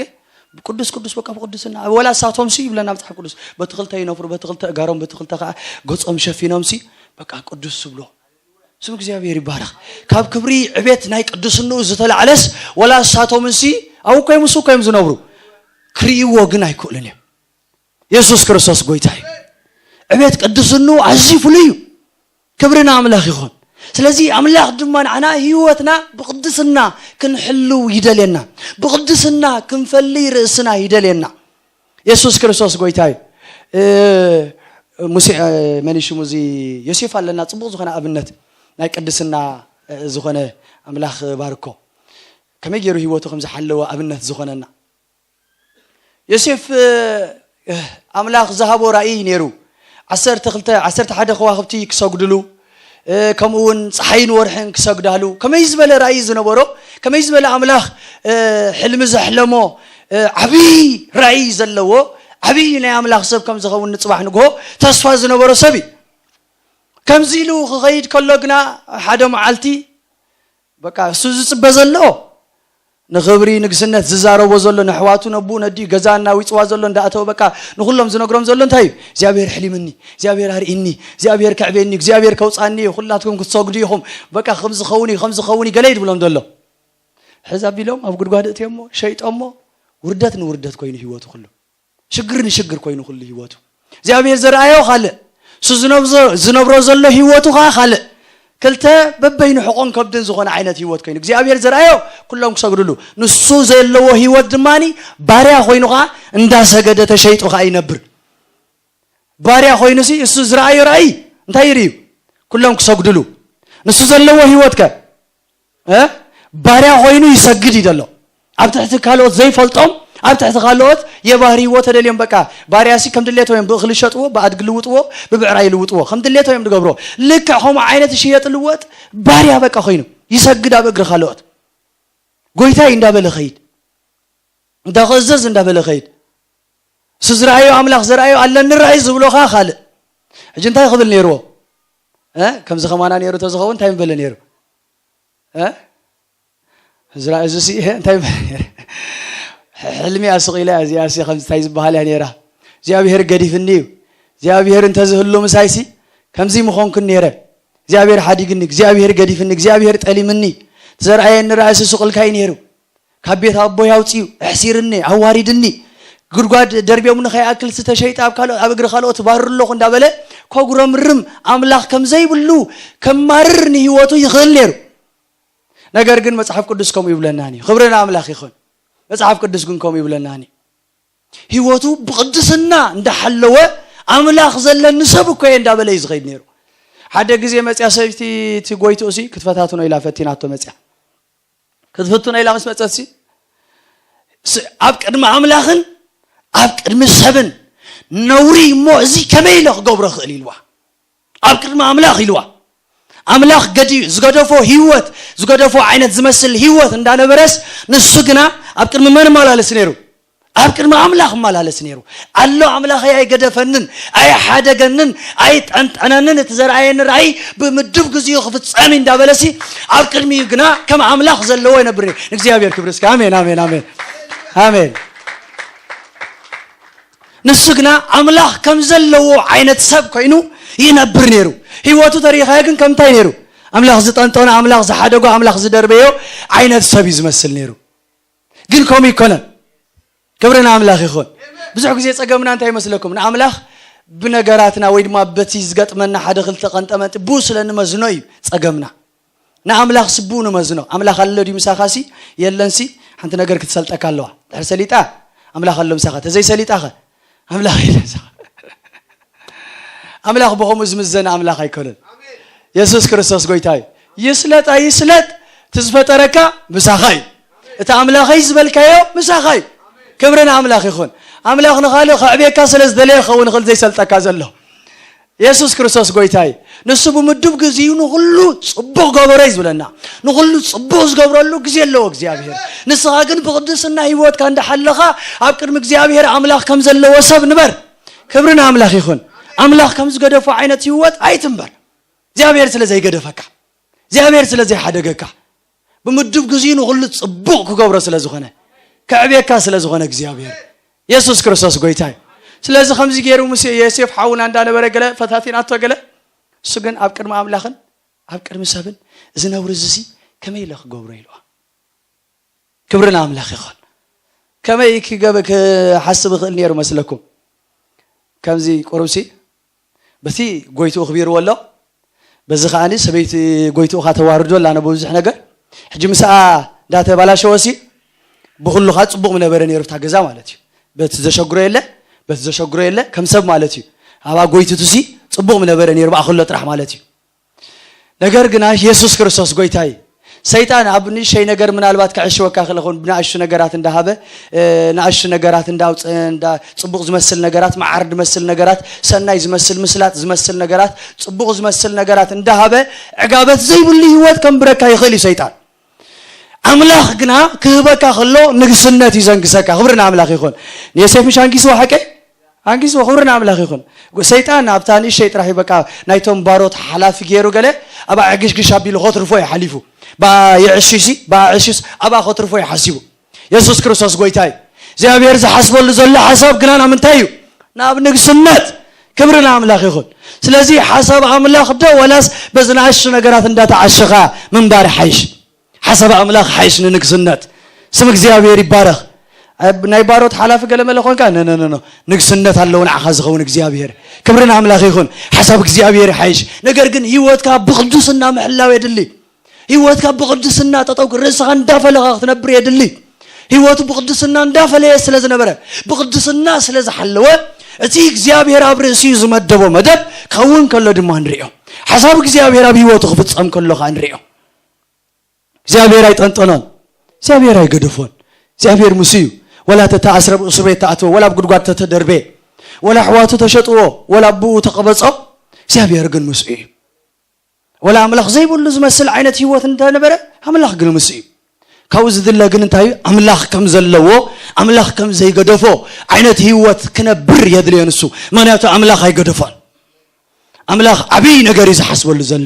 ቅዱስ ቅዱስ በቃ ብቅዱስና ወላ ሳቶም ሲ ይብለና መጽሓፍ ቅዱስ። በቲ ክልተ ይነፍሩ በቲ ክልተ እጋሮም በቲ ክልተ ከዓ ገጾም ሸፊኖም ሲ በቃ ቅዱስ ብሎ። ስም እግዚኣብሔር ይባረኽ። ካብ ክብሪ ዕቤት ናይ ቅዱስንኡ ዝተላዕለስ ወላ ሳቶም ሲ ኣብኡ ኮይም እሱ ኮይም ዝነብሩ ክርእይዎ ግን ኣይክእሉን እዮም። የሱስ ክርስቶስ ጎይታ እዩ። ዕቤት ቅዱስንኡ ኣዝዩ ፍሉይ እዩ። ክብሪ ንኣምላኽ ይኹን። ስለዚ ኣምላኽ ድማ ንዓና ህይወትና ብቕድስና ክንሕልው ይደልየና። ብቕድስና ክንፈሊ ርእስና ይደልየና። የሱስ ክርስቶስ ጎይታ እዩ። እ፣ ሙሴ፣ እ፣ መን እዩ ሽሙ እዚ ዮሴፍ ኣለና፣ ጽቡቕ ዝኾነ ኣብነት ናይ ቅድስና፣ እ፣ ዝኾነ ኣምላኽ ባርኮ። ከመይ ገይሩ ህይወቱ ከም ዝሓለወ ኣብነት ዝኾነና። ዮሴፍ፣ እ፣ ኣምላኽ ዝሃቦ ራእይ ነይሩ። ዓሰርተ ክልተ፣ ዓሰርተ ሓደ ከዋኽብቲ ክሰግድሉ፣ እ፣ ከምኡ እውን ፀሓይን ወርሕን ክሰግዳሉ፣ ከመይ ዝበለ ራእይ ዝነበሮ፣ ከመይ ዝበለ ኣምላኽ፣ እ፣ ሕልሚ ዘሕለሞ፣ እ፣ ዓብዪ ራእይ ዘለዎ፣ ዓብዪ ናይ ኣምላኽ ሰብ ከም ዝኸውን ንፅባሕ ንግሆ ተስፋ ዝነበሮ ሰብ እዩ። ከምዚ ኢሉ ክኸይድ ከሎ ግና ሓደ መዓልቲ በቃ እሱ ዝጽበ ዘሎ ንኽብሪ ንግስነት ዝዛረቦ ዘሎ ንሕዋቱ ነቡ ነዲ ገዛ እናዊጽዋ ዘሎ እንዳእተወ በቃ ንኹሎም ዝነግሮም ዘሎ እንታይ እዩ? እግዚኣብሔር ሕሊምኒ፣ እግዚኣብሔር ኣርኢኒ፣ እግዚኣብሔር ከዕቤኒ፣ እግዚኣብሔር ከውጻኒ እዩ። ኩላትኩም ክትሰግዱ ኢኹም። በቃ ከም ዝኸውን እዩ፣ ከም ዝኸውን እዩ ገለ ይድብሎም ዘሎ። ሕዝ ኣቢሎም ኣብ ጉድጓድ እትዮሞ፣ ሸይጦሞ፣ ውርደት ንውርደት ኮይኑ ህይወቱ ኩሉ። ሽግር ንሽግር ኮይኑ ኩሉ ህይወቱ። እግዚኣብሔር ዘርኣዮ ካልእ፣ እሱ ዝነብዞ-፣ ዝነብሮ ዘሎ ህይወቱ ኸዓ ካልእ። ክልተ በበይኑ ሕቆን ከብድን ዝኾነ ዓይነት ህይወት ኮይኑ እግዚኣብሔር ዘርኣዮ ኩሎም ክሰግድሉ። ንሱ ዘለዎ ህይወት ድማኒ ባርያ ኮይኑ ኸዓ እንዳሰገደ ተሸይጡ ኸዓ ይነብር። ባርያ ኮይኑሲ እሱ ዝረኣዮ ራእይ እንታይ ይርእዩ? ኩሎም ክሰግድሉ። ንሱ ዘለዎ ህይወት ከ? እ? ባርያ ኮይኑ ይሰግድ እዩ ዘሎ። ኣብ ትሕቲ ካልኦት ዘይፈልጦም፣ ኣብ ትሕቲ ካልኦት የባህርይዎ ተደልዮም በቃ። ባርያሲ ከም ድሌቶ እዮም ብእኽሊ ይሸጥዎ፣ ብኣድጊ ልውጥዎ፣ ብብዕራይ ልውጥዎ። ከም ድሌቶ እዮም ዝገብሮ። ልክዕ ከምኡ ዓይነት ይሽየጥ ልወጥ ባርያ በቃ ኮይኑ ይሰግድ ኣብ እግሪ ካልኦት። ጎይታይ እንዳበለ ኸይድ። እንዳኸእዘዝ እንዳበለ ኸይድ። እሱ ዝረኣዮ ኣምላኽ ዘርኣዮ ኣለኒ ራእይ ዝብሎ ኸዓ ካልእ። ሕጂ እንታይ ክብል ነይርዎ? እ? ከምዚ ከማና ነይሩ ተዝኸውን እንታይ ምበለ ነይሩ? እ? እዚ ራእይ እዚ ሲ እንታይ ምበለ ነይሩ? ሕልሚ እያ ስቕ ኢላ እያ እዚኣ ሲ ከምዚ እንታይ ዝበሃል እያ ነይራ? እግዚኣብሔር ገዲፍኒ እዩ። እግዚኣብሔር እንተዝህሉ ምሳይሲ ከምዚ ምኾንኩን ነይረ። እግዚኣብሔር ሓዲግኒ፣ እግዚኣብሔር ገዲፍኒ፣ እግዚኣብሔር ጠሊምኒ። እቲ ዘርኣየኒ ራእይ ሲ ስቕ ኢልካ እዩ ነይሩ። ካብ ቤት ኣቦይ ኣውፅዩ፣ ኣሕሲርኒ፣ ኣዋሪድኒ። ጉድጓድ ደርብዮምኒ ከይኣክል ዝተሸይጠ ኣብ ካልኦ-፣ ኣብ እግሪ ካልኦት ባርር ኣለኹ እንዳበለ ኮጉረምርም ኣምላኽ ከም ዘይብሉ ከማርር ንህይወቱ ይኽእል ነይሩ። ነገር ግን መጽሓፍ ቅዱስ ከምኡ ይብለናኒ። ክብሪ ንኣምላኽ ይኹን። መጽሓፍ ቅዱስ ግን ከምኡ ይብለናኒ። ህይወቱ ብቕድስና እንዳሓለወ ኣምላኽ ዘለኒ ሰብ እኮ እየ እንዳበለ እዩ ዝኸይድ ነይሩ። ሓደ ግዜ መጽያ ሰበይቲ እቲ ጎይትኡ ሲ ክትፈታትኖ ኢላ ፈቲናቶ መጽያ። ክትፍትኖ ኢላ ምስ መጸት ሲ ስ-፣ ኣብ ቅድሚ ኣምላኽን ኣብ ቅድሚ ሰብን ነውሪ እሞ እዚ ከመይ ኢለ ክገብሮ ክእል ኢልዋ። ኣብ ቅድሚ ኣምላኽ ኢልዋ። ኣምላኽ ገዲ-፣ ዝገደፎ ህይወት፣ ዝገደፎ ዓይነት ዝመስል ህይወት እንዳነበረስ ንሱ ግና ኣብ ቅድሚ መን እመላለስ ነይሩ? ኣብ ቅድሚ ኣምላኽ እመላለስ ነይሩ። ኣሎ ኣምላኸይ ኣይገደፈንን፣ ኣይሓደገንን፣ ኣይጠንጠነንን፣ እቲ ዘርኣየኒ ራእይ ብምድብ ግዚኡ ክፍጸም እዩ እንዳበለሲ ኣብ ቅድሚኡ ግና ከም ኣምላኽ ዘለዎ ይነብር ነይሩ። ንእግዚኣብሔር ክብሪ እስከ። ኣሜን፣ ኣሜን፣ ኣሜን። ኣሜን። ንሱ ግና ኣምላኽ ከም ዘለዎ ዓይነት ሰብ ኮይኑ ይነብር ነይሩ። ህይወቱ ተሪኻዮ ግን ከምታይ ነይሩ? ኣምላኽ ዝጠንጠኖ፣ ኣምላኽ ዝሓደጎ፣ ኣምላኽ ዝደርበዮ ዓይነት ሰብ እዩ ዝመስል ነይሩ። ግን ከምኡ ይኮነን። ክብሪ ንኣምላኽ ይኹን። ብዙሕ ግዜ ጸገምና እንታይ ይመስለኩም? ንኣምላኽ ብነገራትና ወይ ድማ በቲ ዝገጥመና ሓደ ክልተ ቀንጠመንጢ ብኡ ስለ ንመዝኖ እዩ ጸገምና። ንኣምላኽ ስብኡ ንመዝኖ። ኣምላኽ ኣሎ ድዩ ምሳኻሲ? የለንሲ ሓንቲ ነገር ክትሰልጠካ ኣለዋ። ድሕር ሰሊጣ ኣምላኽ ኣሎ ምሳኻ። ተዘይሰሊጣኸ? ኣምላኽ የለ ምሳኻ። ኣምላኽ ብኸምኡ ዝምዘን ኣምላኽ ኣይኮነን። የሱስ ክርስቶስ ጎይታ እዩ። ይስለጥ ኣይስለጥ እቲ ዝፈጠረካ ምሳኻ እዩ። እቲ ኣምላኸይ ዝበልካዮ ምሳኻ እዩ። ክብሪ ንኣምላኽ ይኹን። ኣምላኽ ንኻልእ ከዕብየካ ስለ ዝደለየ ይኸውን ይኽእል ዘይሰልጠካ ዘሎ። የሱስ ክርስቶስ ጎይታ እዩ። ንሱ ብምዱብ ግዚኡ ንኹሉ ጽቡቕ ገበሮ እዩ ዝብለና። ንኹሉ ጽቡቕ ዝገብረሉ ግዜ ኣለዎ እግዚኣብሔር። ንስኻ ግን ብቕድስና ህይወትካ እንዳሓለኻ ኣብ ቅድሚ እግዚኣብሔር ኣምላኽ ከም ዘለዎ ሰብ ንበር። ክብሪ ንኣምላኽ ይኹን። ኣምላኽ ከም ዝገደፎ ዓይነት ህይወት ኣይትንበር። እግዚኣብሔር ስለ ዘይገደፈካ፣ እግዚኣብሔር ስለ ዘይሓደገካ፣ ብምዱብ ግዚኡ ንኹሉ ጽቡቕ ክገብሮ ስለ ዝኾነ፣ ከዕብየካ ስለ ዝኾነ እግዚኣብሔር። የሱስ ክርስቶስ ጎይታ እዩ። ስለዚ ከምዚ ገይሩ ምስ ዮሴፍ ሓውና እንዳነበረ ገለ ፈታቲናቶ ገለ፣ እሱ ግን ኣብ ቅድሚ ኣምላኽን ኣብ ቅድሚ ሰብን እዚ ነውሪ እዚ ከመይ ኢለ ክገብሮ ኢልዋ። ክብሪ ንኣምላኽ ይኹን። ከመይ ክገብ-፣ ክሓስብ እኽእል ነይሩ መስለኩም? ከምዚ ቁሩብሲ በቲ ጎይትኡ ኣኽቢርዎ ኣሎ። በዚ ከኣኒ ሰበይቲ ጎይትኡ ኸዓ ተዋርዶ ኣላ ነብብዙሕ ነገር። ሕጂ ምስኣ እንዳተባላሸወሲ ብኹሉ ኸዓ ጽቡቕ ምነበረ ነይሩ ኣብታ ገዛ ማለት እዩ። በቲ ዘሸግሮ የለ፣ በቲ ዘሸግሮ የለ፣ ከም ሰብ ማለት እዩ። ኣብኣ ጎይትቱሲ ጽቡቕ ምነበረ ነይሩ ብኣ ከሎ ጥራሕ ማለት እዩ። ነገር ግና የሱስ ክርስቶስ ጎይታ እዩ። ሰይጣን ኣብ ንእሸይ ነገር ምናልባት ከዕሽወካ ክእል ይኸውን፣ ብንኣሽቱ ነገራት እንዳሃበ፣ እ፣ ንኣሽቱ ነገራት እንዳውፅእ፣ እንዳ-፣ ጽቡቕ ዝመስል ነገራት፣ መዓር ዝመስል ነገራት፣ ሰናይ ዝመስል ምስላጥ ዝመስል ነገራት፣ ጽቡቕ ዝመስል ነገራት እንዳሃበ ዕጋበት ዘይብሉ ህይወት ከንብረካ ይኽእል እዩ ሰይጣን። ኣምላኽ ግና ክህበካ ከሎ ንግስነት እዩ ዘንግሰካ። ክብሪ ንኣምላኽ ይኹን። ንዮሴፍ ምሽ ኣንጊስዎ ሓቀይ? ኣንጊስዎ። ክብሪ ንኣምላኽ ይኹን። ሰይጣን ኣብታ ንእሸይ ጥራሕ እዩ በቃ ናይቶም ባሮት ሓላፊ ገይሩ ገለ ኣብኣ ዕግሽግሽ ኣቢሉ ከትርፎ እዩ ሓሊፉ። ብኣ የዕሽሲ፣ ብኣ ዕሽስ ኣብኣ ከትርፎ እዩ ሓሲቡ። የሱስ ክርስቶስ ጎይታ እዩ። እግዚኣብሔር ዝሓስበሉ ዘሎ ሓሳብ ግና ናብ ምንታይ እዩ? ናብ ንግስነት። ክብሪ ንኣምላኽ ይኹን። ስለዚ ሓሳብ ኣምላኽ ዶ ወላስ በዚ ንኣሽቱ ነገራት እንዳተዓሸኻ ምንባር ይሓይሽ? ሓሳብ ኣምላኽ ሓይሽ ንንግስነት። ስም እግዚኣብሔር ይባረኽ። ኣብ ናይ ባሮት ሓላፊ ገለ መለ ኾንካ፣ ነ፣ ነ፣ ነ፣ ነ። ንግስነት ኣለዎ ንዓኻ ዝኸውን እግዚኣብሔር። ክብሪ ንኣምላኽ ይኹን። ሓሳብ እግዚኣብሔር ይሓይሽ። ነገር ግን ህይወትካ ብቕዱስና ምሕላው የድሊ። ህይወትካ ብቕዱስና ጠጠው ርእስኻ እንዳፈለኻ ክትነብር የድሊ። ህይወቱ ብቕዱስና እንዳፈለየ ስለ ዝነበረ፣ ብቕዱስና ስለ ዝሓለወ፣ እቲ እግዚኣብሔር ኣብ ርእሲኡ ዝመደቦ መደብ ክኸውን ከሎ ድማ ንሪኦ። ሓሳብ እግዚኣብሔር ኣብ ህይወቱ ክፍጸም ከሎ ኸኣ ንሪኦ። እግዚኣብሔር ኣይጠንጠኖን። እግዚኣብሔር ኣይገደፎን። እግዚኣብሔር ምስ እዩ። ወላ ተተኣስረ፣ ኣብ እስር ቤት ተኣትወ፣ ወላ ኣብ ጉድጓድ ተተደርበየ፣ ወላ ኣሕዋቱ ተሸጥዎ፣ ወላ ኣቦኡ ተቐበጾ፣ እግዚኣብሔር ግን ምስኡ እዩ። ወላ ኣምላኽ ዘይብሉ ዝመስል ዓይነት ህይወት እንተነበረ፣ ኣምላኽ ግን ምስኡ እዩ። ካብኡ ዝድለ ግን እንታይ እዩ? ኣምላኽ ከም ዘለዎ፣ ኣምላኽ ከም ዘይገደፎ ዓይነት ህይወት ክነብር የድልዮ ንሱ። ምኽንያቱ ኣምላኽ ኣይገደፎን። ኣምላኽ ዓብዪ ነገር እዩ ዝሓስበሉ ዘሎ።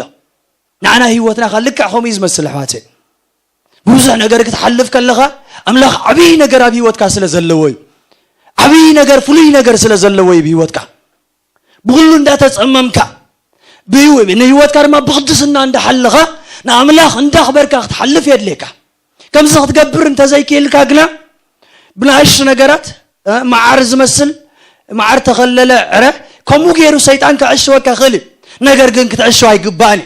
ንዓና ህይወትና ከ ልክዕ ከምኡ እዩ ዝመስል ኣሕዋተይ። ብብዙሕ ነገር ክትሓልፍ ከለኻ ኣምላኽ ዓብዪ ነገር ኣብ ህይወትካ ስለ ዘለዎ እዩ። ዓብዪ ነገር፣ ፍሉይ ነገር ስለ ዘለዎ እዩ ብህይወትካ። ብኹሉ እንዳተጸመምካ፣ ብህይወ-፣ ንህይወትካ ድማ ብቕድስና እንዳሓለኻ ንኣምላኽ እንዳኽበርካ ክትሓልፍ የድልየካ። ከምዚ ክትገብር እንተዘይክኢልካ ግና ብንኣሽቱ ነገራት፣ እ፣ መዓር ዝመስል፣ መዓር ተኸለለ ዕረ፣ ከምኡ ገይሩ ሰይጣን ከዕሽወካ ይኽእል እዩ። ነገር ግን ክትዕሽው ኣይግባእን እዩ።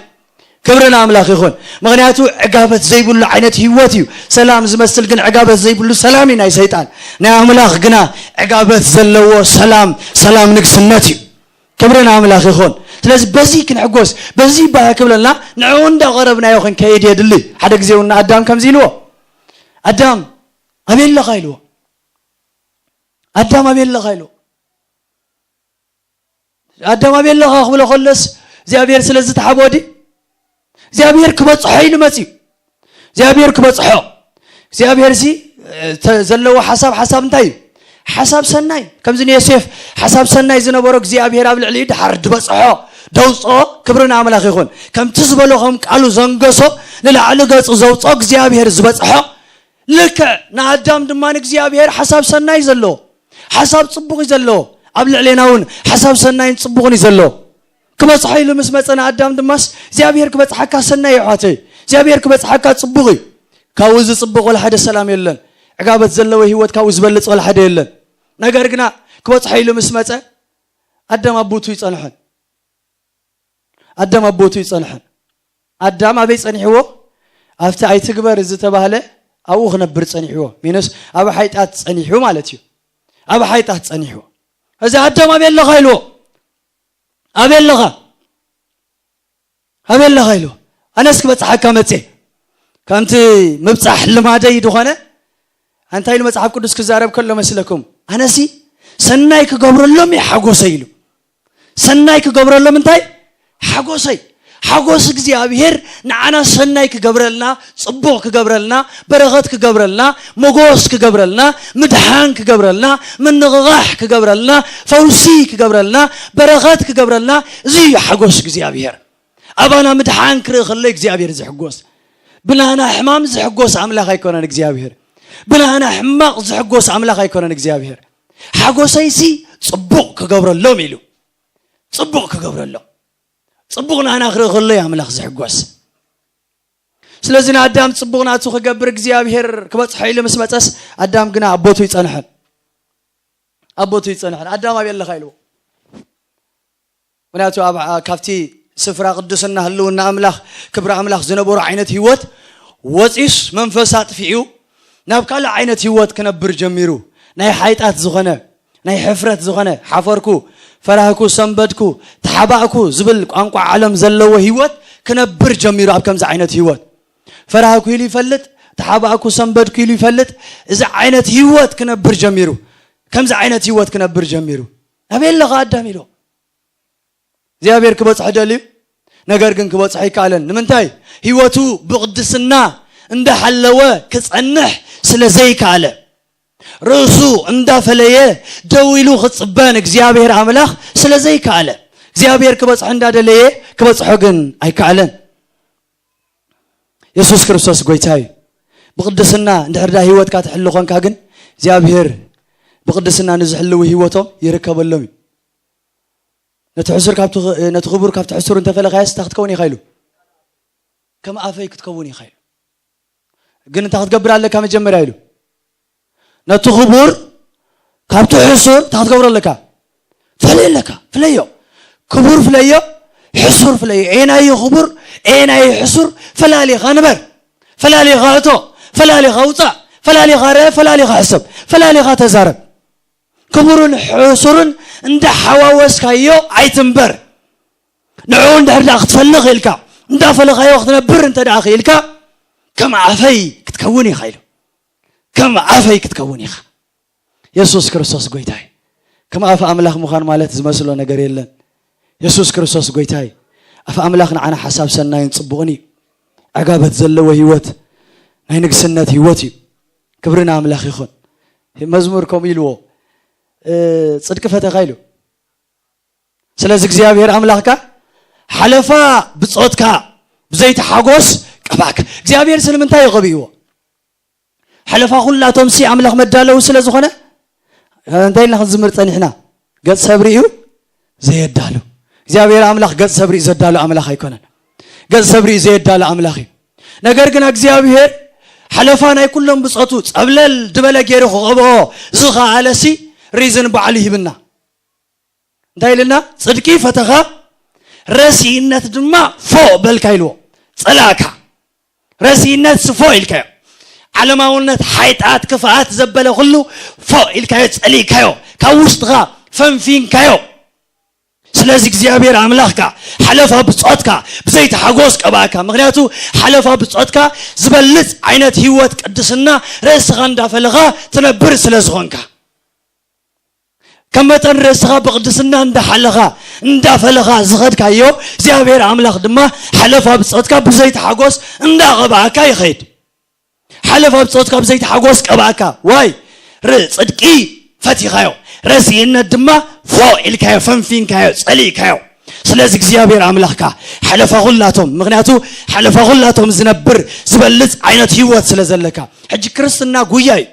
ክብሪ ንኣምላኽ ይኹን። ምኽንያቱ ዕጋበት ዘይብሉ ዓይነት ህይወት እዩ። ሰላም ዝመስል ግን ዕጋበት ዘይብሉ ሰላም እዩ ናይ ሰይጣን። ናይ ኣምላኽ ግና ዕጋበት ዘለዎ ሰላም፣ ሰላም ንግስነት እዩ። ክብሪ ንኣምላኽ ይኹን። ስለዚ በዚ ክንሕጎስ፣ በዚ ባህ ክብለልና ንዕኡ እንዳቐረብናዮ ክንከይድ የድሊ። ሓደ ግዜ እውን ንኣዳም ከምዚ ኢልዎ፣ "ኣዳም ኣበይ ኣለኻ?" ኢልዎ። "ኣዳም ኣበይ ኣለኻ?" ኢልዎ። ኣዳም ኣበይ ኣለኻ ክብሎ ከሎስ እግዚኣብሔር ስለ ዝተሓቦ ድዩ? እግዚኣብሔር ክበጽሖ ኢሉ መጺኡ። እግዚኣብሔር ክበጽሖ። እግዚኣብሔር እዚ፣ እ፣ ተ-፣ ዘለዎ ሓሳብ፣ ሓሳብ እንታይ እዩ? ሓሳብ ሰናይ። ከምዚ ንዮሴፍ ሓሳብ ሰናይ ዝነበሮ እግዚኣብሔር ኣብ ልዕሊኡ ድሓር ዝበጽሖ፣ ደውጽኦ፣ ክብሪ ንኣምላኽ ይኹን። ከምቲ ዝበሎ ከም ቃሉ ዘንገሶ ንላዕሊ ገጹ ዘውጽኦ እግዚኣብሔር ዝበጽሖ፣ ልክዕ ንኣዳም ድማ ንእግዚኣብሔር ሓሳብ ሰናይ ዘለዎ፣ ሓሳብ ጽቡቕ እዩ ዘለዎ። ኣብ ልዕሌና እውን ሓሳብ ሰናይን ጽቡቕን እዩ ዘሎ። ክበጽሖ ኢሉ ምስ መጸ ንኣዳም ድማስ እግዚኣብሔር ክበጽሓካ ሰናይ እዩ፣ ኣሕዋተይ፣ እግዚኣብሔር ክበጽሓካ ጽቡቕ እዩ። ካብኡ ዝጽቡቕ ወላ ሓደ ሰላም የለን። ዕጋበት ዘለዎ ህይወት ካብኡ ዝበልጽ ወላ ሓደ የለን። ነገር ግና ክበጽሖ ኢሉ ምስ መጸ ኣዳም ኣብ ቦቱ ይጸንሐን ኣዳም ኣብ ቦቱ ይጸንሐን ኣዳም ኣበይ ጸኒሕዎ? ኣብቲ ኣይትግበር ዝተባህለ ኣብኡ ክነብር ጸኒሕዎ። ሚንስ ኣብ ሓይጣት ጸኒሑ ማለት እዩ። ኣብ ሓይጣት ጸኒሑ። እዚ ኣዳም ኣበይ ኣለኻ ኢልዎ። ኣበይ ኣለኻ? ኣበይ ኣለኻ ኢልዎ። ኣነስ ክበጽሓካ መጽየ። ከምቲ ምብጻሕ ልማደይ ድኾነ፣ እንታይ ኢሉ መጽሓፍ ቅዱስ ክዛረብ ከሎ መስለኩም? ኣነሲ ሰናይ ክገብረሎም እየ ሓጎሰይ ኢሉ። ሰናይ ክገብረሎም እንታይ? ሓጎሰይ። ሓጎስ እግዚኣብሔር ንዓና ሰናይ ክገብረልና፣ ጽቡቕ ክገብረልና፣ በረኸት ክገብረልና፣ መጎስ ክገብረልና፣ ምድሓን ክገብረልና፣ ምንቕቓሕ ክገብረልና፣ ፈውሲ ክገብረልና፣ በረኸት ክገብረልና፣ እዚ እዩ ሓጎስ እግዚኣብሔር። ኣባና ምድሓን ክርኢ ከሎ እግዚኣብሔር ዝሕጎስ። ብናና ሕማም ዝሕጎስ ኣምላኽ ኣይኮነን እግዚኣብሔር። ብናና ሕማቕ ዝሕጎስ ኣምላኽ ኣይኮነን እግዚኣብሔር። ሓጎሰይሲ ጽቡቕ ክገብረሎም ኢሉ። ጽቡቕ ክገብረሎም። ጽቡቕ ናና ክርኢ ከሎ እዩ ኣምላኽ ዝሕጎስ። ስለዚ ንኣዳም ጽቡቕ ናቱ ክገብር እግዚኣብሔር ክበጽሖ ኢሉ ምስ መጸስ ኣዳም ግና ኣብ ቦቱ ይጸንሐን። ኣብ ቦቱ ይጸንሐን። ኣዳም ኣበይ ኣለኻ ኢልዎ። ምክንያቱ ኣብ፣ ኣ፣ ካብቲ ስፍራ ቅዱስና ህልውና ኣምላኽ ክብሪ ኣምላኽ ዝነበሮ ዓይነት ህይወት ወፂስ መንፈስ ኣጥፊኡ ናብ ካልእ ዓይነት ህይወት ክነብር ጀሚሩ። ናይ ሓይጣት ዝኾነ፣ ናይ ሕፍረት ዝኾነ፣ ሓፈርኩ፣ ፈራህኩ፣ ሰንበድኩ፣ ተሓባእኩ ዝብል ቋንቋ ዓለም ዘለዎ ህይወት ክነብር ጀሚሩ። ኣብ ከምዚ ዓይነት ህይወት ፈራህኩ ኢሉ ይፈልጥ፣ ተሓባእኩ፣ ሰንበድኩ ኢሉ ይፈልጥ። እዚ ዓይነት ህይወት ክነብር ጀሚሩ። ከምዚ ዓይነት ህይወት ክነብር ጀሚሩ። ኣበይ ኣለኻ ኣዳም ኢሎ እግዚኣብሔር ክበጽሖ ደልዩ፣ ነገር ግን ክበጽሖ ኣይከኣለን። ንምንታይ? ህይወቱ ብቕድስና እንዳሓለወ ክጸንሕ ስለ ዘይከኣለ፣ ርእሱ እንዳፈለየ ደው ኢሉ ክጽበ ንእግዚኣብሔር ኣምላኽ ስለ ዘይከኣለ፣ እግዚኣብሔር ክበጽሖ እንዳደለየ ክበጽሖ ግን ኣይከኣለን። የሱስ ክርስቶስ ጎይታ እዩ። ብቕድስና እንድሕር ዳ ህይወትካ ትሕሉ ኾንካ ግን እግዚኣብሔር ብቕድስና ንዝሕልው ህይወቶም ይርከበሎም እዩ። ነቲ ሕሱር ካብቲ ኽ-፣ ነቲ ክቡር ካብቲ ሕሱር እንተፈለኻዮስ እንታይ ክትከውን ኢኻ ኢሉ? ከም ኣፈይ ክትከውን ኢኻ ኢሉ። ግን እንታይ ክትገብር ኣለካ መጀመርያ ኢሉ? ነቲ ክቡር ካብቲ ሕሱር እንታይ ክትገብሮ ኣለካ? ፍለዮ ኣለካ፣ ፍለዮ። ክቡር ፍለዮ፣ ሕሱር ፍለዮ። ኤናዩ ክቡር፣ ኤናዩ ሕሱር፣ ፈላሊኻ ንበር። ፈላሊኻ እቶ፣ ፈላሊኻ ውጻእ፣ ፈላሊኻ ርአ፣ ፈላሊኻ ሕሰብ፣ ፈላሊኻ ተዛረብ። ክቡርን ሕሱርን እንዳሓዋወስካዮ ኣይትንበር። ንዕኡ እንድሕር ደኣ ክትፈልኽ ኢልካ፣ እንዳፈለኻዮ ክትነብር እንተ ደኣ ክኢልካ፣ ከም ኣፈይ ክትከውን ኢኻ ኢሉ። ከም ኣፈይ ክትከውን ኢኻ። የሱስ ክርስቶስ ጎይታ እዩ። ከም ኣፈ ኣምላኽ ምዃን ማለት ዝመስሎ ነገር የለን። የሱስ ክርስቶስ ጎይታ እዩ። ኣፈ ኣምላኽ ንዓና ሓሳብ ሰናይን ጽቡቕን እዩ። ዕጋበት ዘለዎ ህይወት፣ ናይ ንግስነት ህይወት እዩ። ክብሪ ንኣምላኽ ይኹን። መዝሙር ከምኡ ኢልዎ፣ እ፣ ጽድቂ ፈተኻ ኢሉ። ስለዚ እግዚኣብሔር ኣምላኽካ ሓለፋ ብጾትካ ብዘይቲ ሓጎስ ቀባእካ። እግዚኣብሔር ስለምንታይ እዩ ቀቢእዎ? ሓለፋ ኩላቶም ሲ ኣምላኽ መዳለዊ ስለ ዝኾነ፣ እንታይ ኢልና ክንዝምር ጸኒሕና? ገጽ ሰብ ርእዩ ዘየዳሉ። እግዚኣብሔር ኣምላኽ ገጽ ሰብ ርእዩ ዘዳሉ ኣምላኽ ኣይኮነን። ገጽ ሰብ ርእዩ ዘየዳሉ ኣምላኽ እዩ። ነገር ግን እግዚኣብሔር ሓለፋ ናይ ኩሎም ብጾቱ ጸብለል ድበለ ገይሩ ክቐብኦ ዝኸኣለ ሲ ሪዝን ባዕሉ ይህብና። እንታይ ኢልና? ጽድቂ ፈተኻ፣ ረሲእነት ድማ ፎ በልካ ኢልዎ። ጸላእካ። ረሲእነት ስፎ ኢልካዮ። ዓለማውነት፣ ሓይጣት፣ ክፍኣት ዘበለ ኩሉ ፎ ኢልካዮ፣ ጸሊእካዮ። ካብ ውሽጥኻ ፈንፊንካዮ። ስለዚ እግዚኣብሔር ኣምላኽካ ሓለፋ ብጾትካ ብዘይቲ ሓጎስ ቀባእካ። ምኽንያቱ ሓለፋ ብጾትካ ዝበልጽ ዓይነት ህይወት ቅድስና ርእስኻ እንዳፈለኻ ትነብር ስለ ዝኾንካ። ከም መጠን ርእስኻ ብቕድስና እንዳሓለኻ እንዳፈለኻ ዝኸድካዮ እግዚኣብሔር ኣምላኽ ድማ ሓለፋ ብጾትካ ብዘይቲ ሓጎስ እንዳቐባእካ ይኸይድ። ሓለፋ ብጾትካ ብዘይቲ ሓጎስ ቀባእካ። ዋይ ር-፣ ጽድቂ ፈቲኻዮ፣ ረሲእነት ድማ ፎ ኢልካዮ፣ ፈንፊንካዮ፣ ጸሊእካዮ። ስለዚ እግዚኣብሔር ኣምላኽካ ሓለፋ ኩላቶም፣ ምኽንያቱ ሓለፋ ኩላቶም ዝነብር ዝበልጽ ዓይነት ህይወት ስለ ዘለካ። ሕጂ ክርስትና ጉያ እዩ።